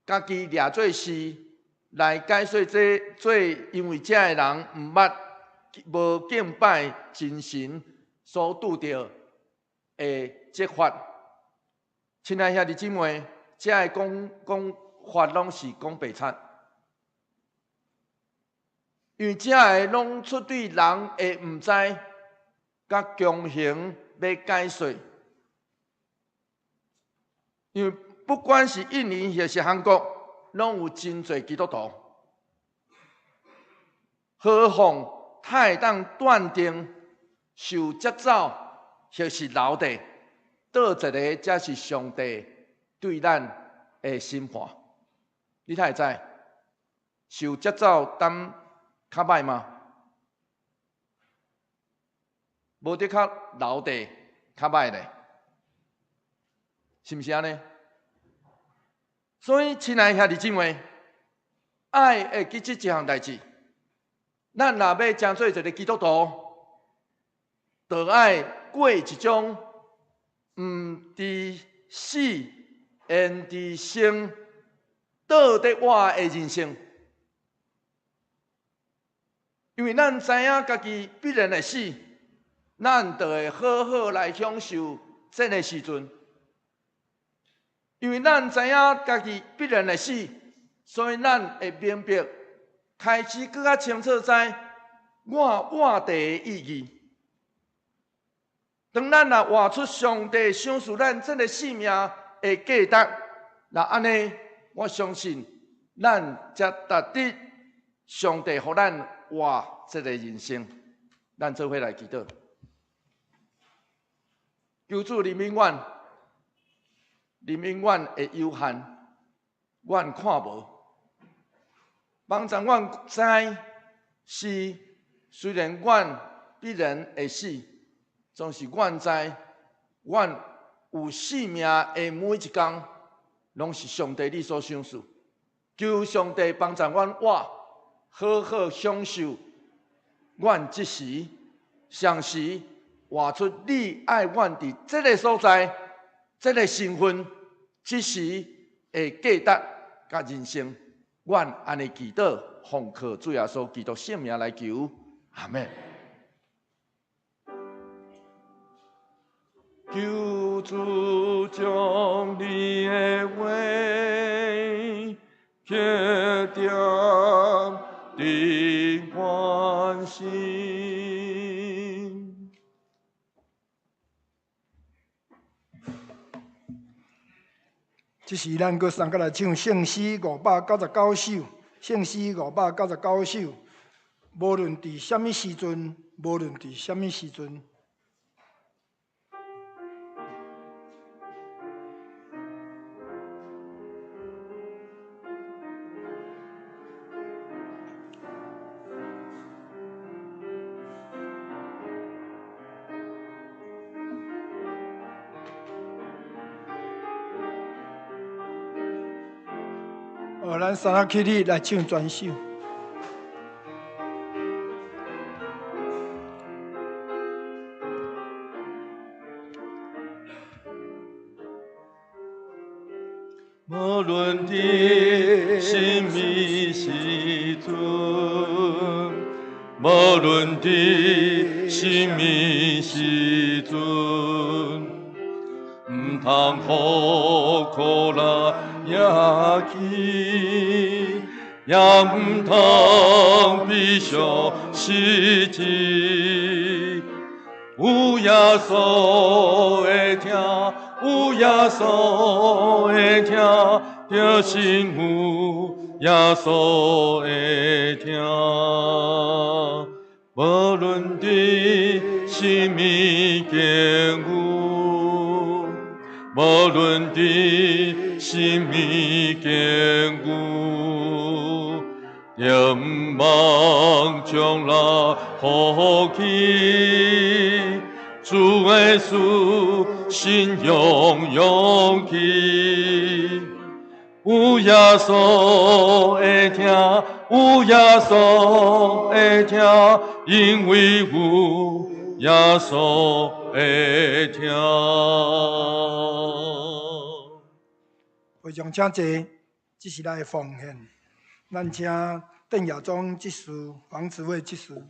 家己掠做事來解說這做，因為這个人毋捌無敬拜真神所拄著的責罰。親愛兄弟姊妹，這个講講法攏是講白賊，因為這个攏出對人的毋知，佮強行欲解說。因為不管是印尼抑是韓國，攏有真濟基督徒。何況他會當斷定受接走或是留佇，佗一个才是上帝對咱的審判？你哪會知？受接走當較歹嗎？無得較留佇較歹咧，是毋是按呢？所以，親愛兄弟姊妹，愛會記這一項代誌。咱若欲成做一个基督徒，就愛過一種毋知死，焉知生，倒得活的人生。因為咱知影家己必然會死，咱就會好好來享受這个時陣。因為咱知影家己必然會死，所以咱會明白，開始閣較清楚知我活佇的意義。當咱若活出上帝賞賜咱這个生命的價值，若按呢，我相信咱才值得上帝予咱活這个人生。咱做伙來祈禱，求主憐憫阮，憐憫阮的有限，阮看無。幫助阮知是，雖然阮必然會死，總是阮知，阮有生命的每一工，攏是上帝你所賞賜。求上帝幫助阮活，好好享受阮這時，同時活出你愛阮佇這个所在、這个身份、這時的價值佮人生。阮按呢祈禱，奉靠主耶穌基督聖名來求，阿們。求主將你的話刻釘佇阮心。這時，咱閣送過來唱聖詩599首，聖詩599首。無論佇啥物時陣，無論佇啥物時陣。哦，咱三仔起立來唱全首。無論佇啥物時陣，無論佇啥物時陣，毋通予苦難惹起，也毋通悲傷失志。有耶穌的疼，有耶穌的疼，著信有耶穌的疼。無論佇啥物境遇，無論佇啥物境遇，願望將來放棄，主耶穌信仰勇氣。有耶穌的疼，有耶穌的疼，因為有耶穌的疼。會眾請坐，這是咱的奉獻。咱請鄧亞忠執事、黃子惠執事。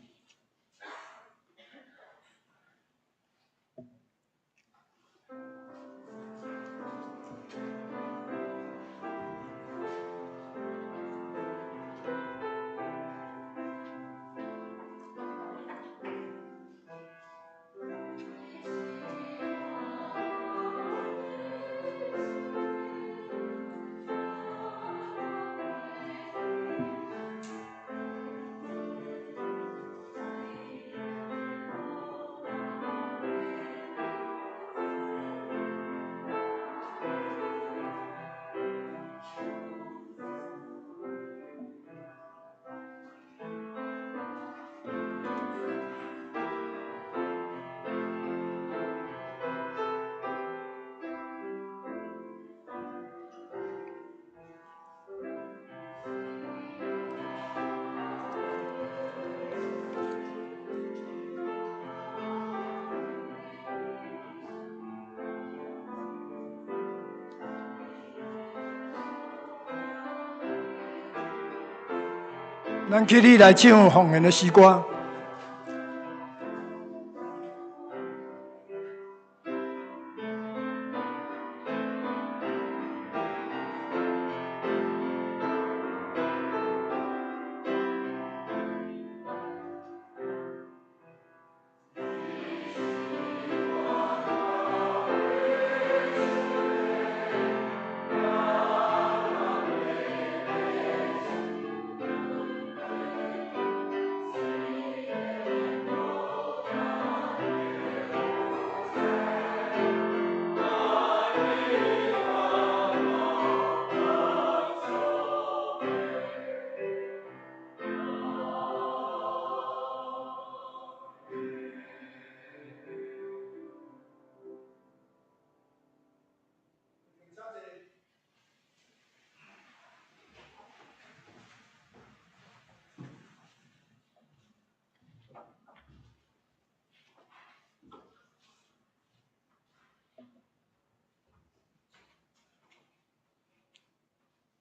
咱起立來唱奉獻的詩歌。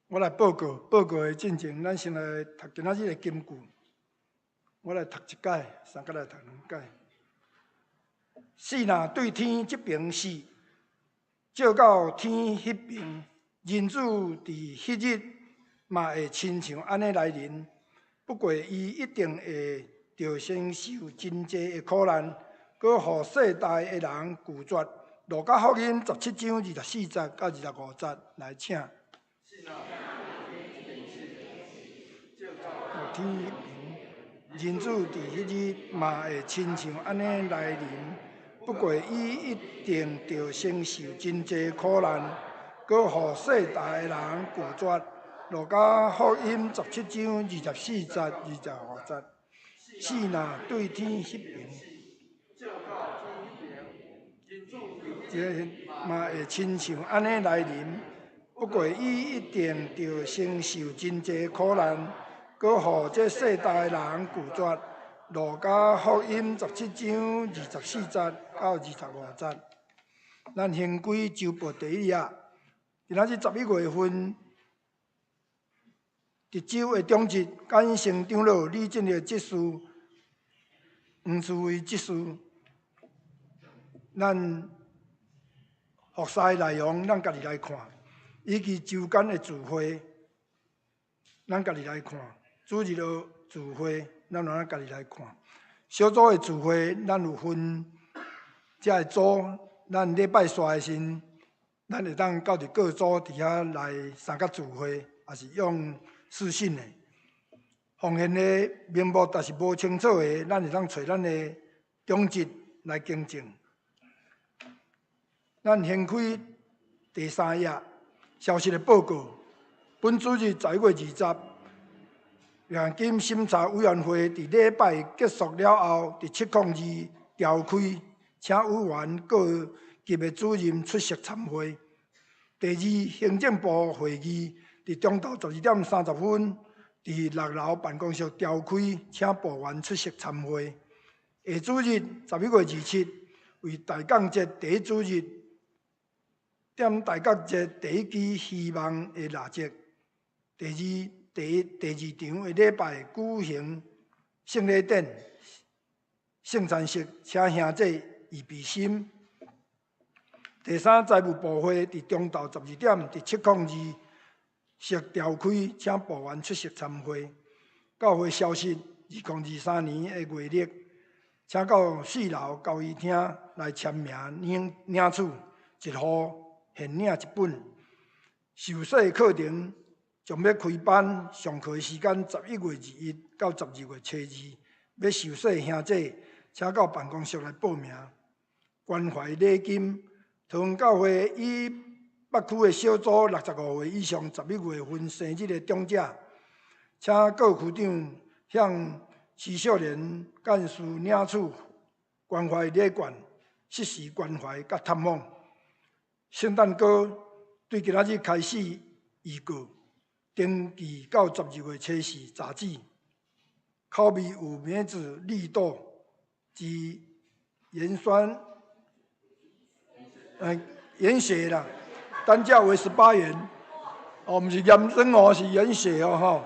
我來報告，報告的進前，咱先來讀今仔日的金句。我來讀一擺，三閣來讀兩擺。死若對天這爿死，照到天彼爿，人子佇彼日嘛會親像按呢來臨。不過伊一定會著先受真濟的苦難，閣予世代的人拒絕。路加福音17章24節到25節，來請。天彼爿，人子佇彼日嘛會親像按呢來臨。不過伊一定著先受真濟苦難，閣予世代的人拒絕。路加福音17章24節、25節。死若對天彼爿，這嘛會親像按呢來臨。不過伊一定著先受真濟苦難，閣予這世代的人拒絕。路加福音17章24節到25節。咱掀開週報第一頁，今仔日11月份，值週的長執簡成長老李進的執事黃慈惠執事，咱服侍內容，咱家己來看。以及週間的聚會，咱家己來看；主日的聚會，咱有家己來看。小組的聚會，咱有分這个組，咱禮拜煞的時陣，咱會當到佇各組佇遐來三角聚會，抑是用視訊的。奉獻的名目，若是無清楚的，咱會當揣咱的長執來更正。咱掀開第三頁。消息的報告，本主日11月20，獎金審查委員會佇禮拜結束了後，佇702召開，請委員各級的主任出席參會。第二，行政部會議佇中晝12點30分，佇6樓辦公室召開，請部員出席參會。下主日11月27，為大港節第一主日。點大角節第一支希望的蠟燭。第二、第一、第二場的禮拜舉行聖禮典、聖餐式，請兄弟預備心。第三，財務部會佇中晝12點，佇702室召開，請部員出席參會。教會消息：2023年的月曆，請到四樓交誼廳來簽名領領取一戶。現領一本。受洗課程將欲開班，上課時間11月21到12月初二。欲受洗兄弟，請到辦公室來報名。關懷禮金，桃園教會以北區的小組65歲以上11月份生日的長者，請各區長向徐少年幹事領取關懷禮券，適時關懷佮探訪。聖誕歌對今仔日開始預告，登記到12月初四截止。口味有梅子、綠豆及鹽酸，鹽雪啦，單價為18元。哦，毋是鹽酸哦，是鹽雪哦，吼。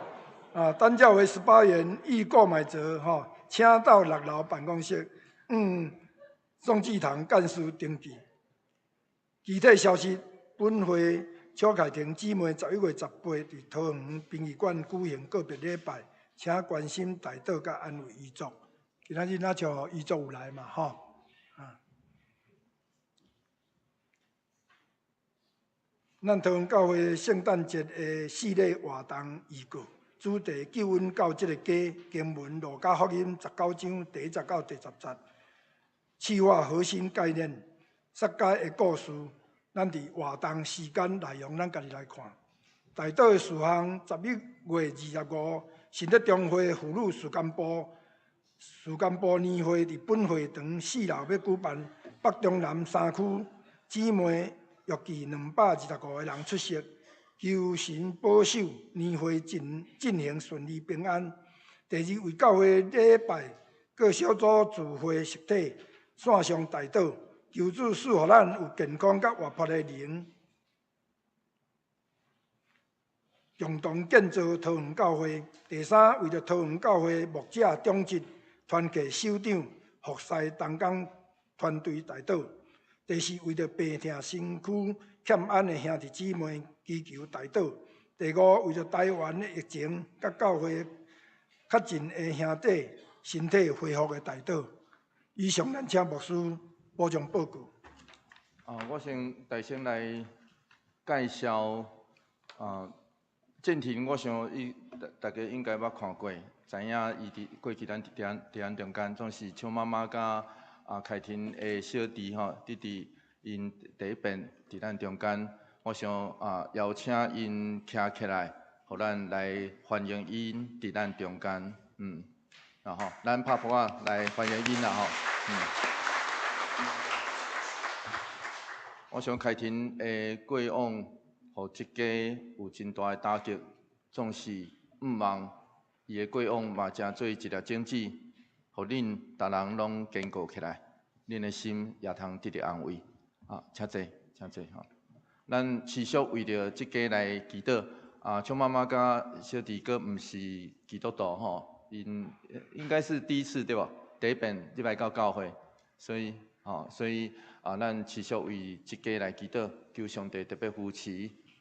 啊，單價為18元，欲購買者吼，請到六樓辦公室，宋志堂幹事登記。具體消息，本會邱凱婷姊妹11月18佇桃園殯儀館舉行告別禮拜，請關心代禱佮安慰遺族。今仔日若像遺族有來嘛，吼。啊，咱桃園教會聖誕節的系列活動預告，主題救恩到這個家，經文路加福音19章第1節到第10節，企劃核心概念，撒該的故事。咱佇活動時間內容，咱家己來看。代禱的事項，11月25，信德中會婦女事工部事工部年會佇本會堂四樓欲舉辦，北中南三區姊妹約計225個人出席，求神保守年會進進行順利平安。第二，為教會禮拜各小組聚會實體線上代禱。求主賜予咱有健康佮活潑的靈，共同建造桃園教會。第三，為著桃園教會牧者長執、團契首長、服侍同工團隊代禱。第四，為著病痛身軀欠安的兄弟姊妹祈求代禱。第五，為著台灣的疫情佮教會較近的兄弟身體恢復的代禱。以上，咱請牧師補充報告。啊，我先代先來介紹啊，建廷，我想伊大大家應該捌看過，知影伊佇過去咱佇咱佇咱中間，總是邱媽媽佮啊凱婷的小弟吼，弟弟𪜶第一遍佇咱中間，我想啊邀請𪜶徛起來，予咱來歡迎𪜶佇咱中間，然後咱拍噗仔來歡迎𪜶啦吼，我想凱婷的過往，予這家有真大的打擊，總是毋忘伊的過往嘛，成做一粒種子，予恁逐人攏堅固起來，恁的心也通得著安慰。啊，請坐，請坐吼。咱持續為著這家來祈禱。啊，邱媽媽佮小弟閣毋是基督徒吼，𪜶應該是第一次對無？第一遍入來到教會，所以吼，所以啊，咱持續為這家來祈禱，求上帝特別扶持，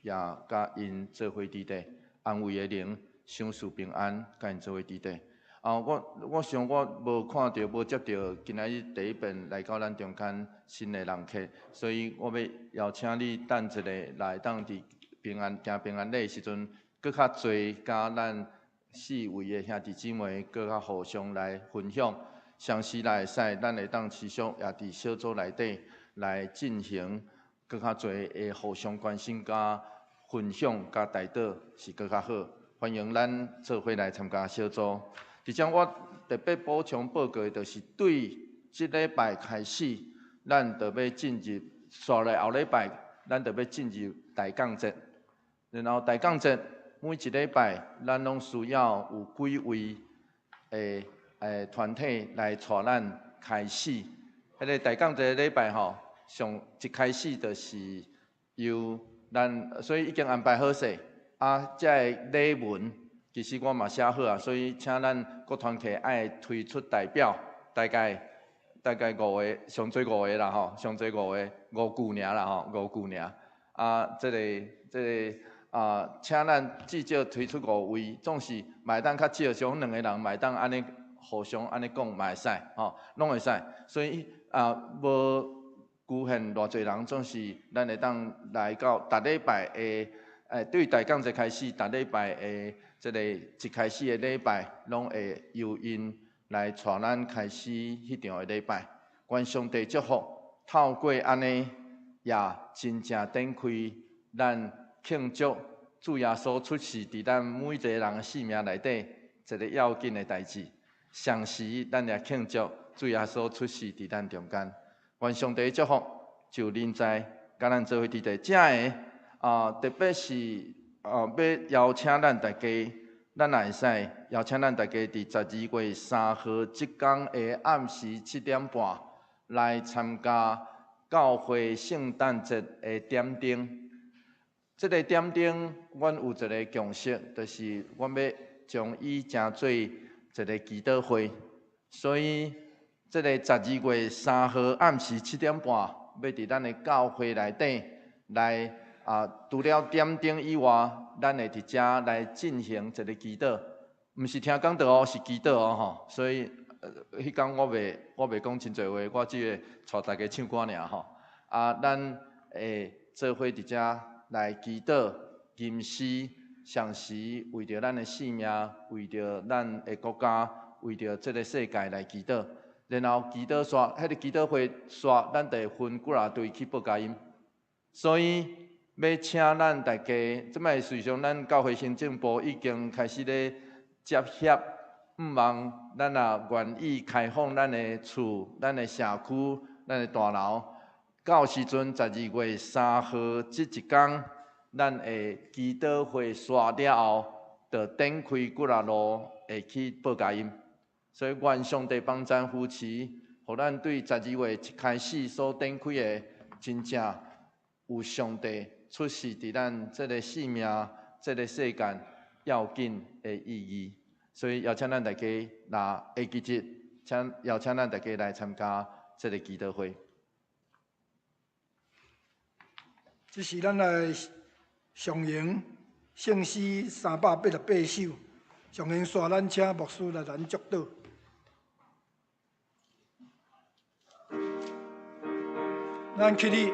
也佮𪜶做伙佇底安慰的靈，賞賜平安，佮𪜶做伙佇底。啊，我想我無看著，無接著今仔日第一遍來到咱中間新的人客，所以我欲邀請你等一下來當佇平安行平安禮的時陣，閣較濟佮咱四位的兄弟姊妹閣較互相來分享。相時來會使，咱會當持續也佇小組內底來進行閣較濟的互相關心、佮分享、佮代禱，是閣較好。歡迎咱做伙來參加小組。佇遮我特別補充報告的，就是對這禮拜開始，咱就欲進入紲來後禮拜，咱就欲進入大降節。然後大降節每一禮拜，咱攏需要有幾位的團體來帶咱開始。彼個大降節禮拜吼，上一開始就是由咱，所以已經安排好勢。啊，這个禮文其實我嘛寫好啊，所以請咱各團體愛推出代表，大概大概五個，上濟五個啦吼，上濟五個，五句爾啦吼，五句爾。啊，這个這个啊，請咱至少推出五位，總是嘛會當較少，像兩個人嘛會當按呢互相按呢講嘛會使，吼，攏會使。所以啊，無局限偌濟人，總是咱會當來到逐禮拜的，對大降節開始，逐禮拜的這个一開始的禮拜，攏會由𪜶來帶咱開始彼場的禮拜。願上帝祝福，透過按呢，也真正展開咱慶祝主耶穌出世佇咱每一個人的生命內底一个要緊的代誌。同時，咱也慶祝主耶穌出世佇咱中間。願上帝祝福，就臨在佮咱做伙佇底。這个啊，特別是啊，欲邀請咱大家，咱也會使邀請咱大家佇12月3號這工的暗時7點半來參加教會聖誕節的點燈。這个點燈，阮有一个共識，就是阮欲將伊成做一个祈禱會，所以這个12月3號暗時7點半，欲佇咱的教會內底來啊，除了點燈以外，咱會佇遮來進行一个祈禱，毋是聽講道哦，是祈禱哦吼。所以彼工我袂講真濟話，我只會帶大家唱歌爾吼。啊，咱會做伙佇遮來祈禱、吟詩，同時為著咱的性命，為著咱的國家，為著這个世界來祈禱。然後祈禱煞，彼个祈禱會煞，咱就會分幾若隊去報佳音。所以欲請咱大家，這擺事實上咱教會行政部已經開始咧接洽，毋望咱若願意開放咱的厝、咱的社區、咱的大樓。到時陣12月3號這一工，咱會祈禱會煞了後，就展開幾若路會去報佳音。所以願上帝幫贊扶持，予咱對十二月一開始所展開的，真正有上帝出現佇咱這个生命、這个世間要緊的意義。所以邀請咱大家，若會記得，請邀請咱大家來參加這个祈禱會。這是咱來上行聖詩388首，上行煞咱請牧師來咱祝禱。咱起立。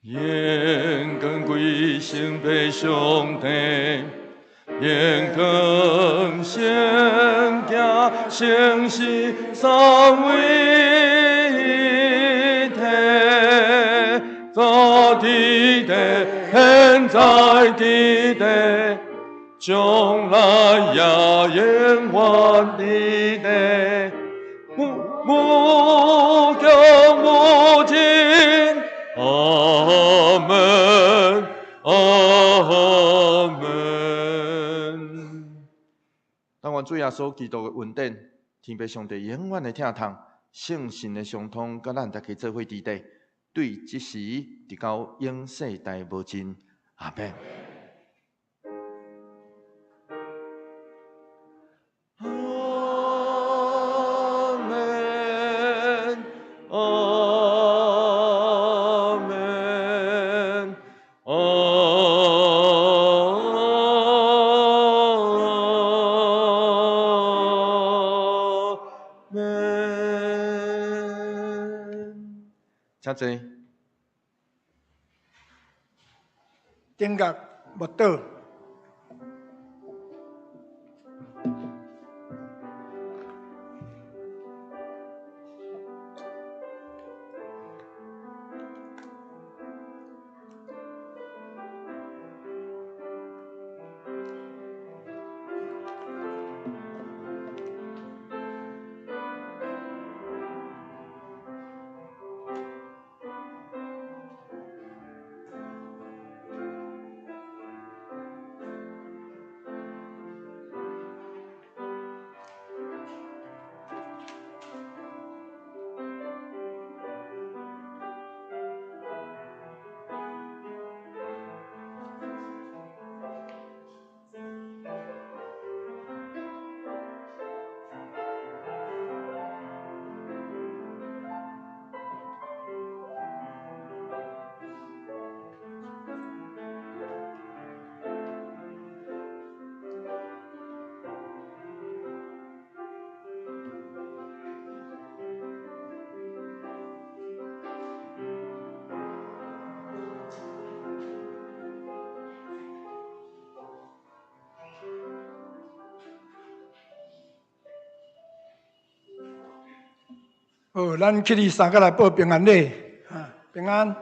願光歸聖父上帝，願光聖子聖神三位一體，早佇地，現在佇地，將來也永遠佇地，無無窮無盡。阿門，阿門。但願主耶穌基督的恩典，天父上帝永遠的疼痛，聖神的相通，佮咱大家做伙佇底，對這時直到永世代無盡。阿門。阿門，阿門，阿門。請坐。頂角默禱。好，咱起立三个來報平安禮，啊，平安。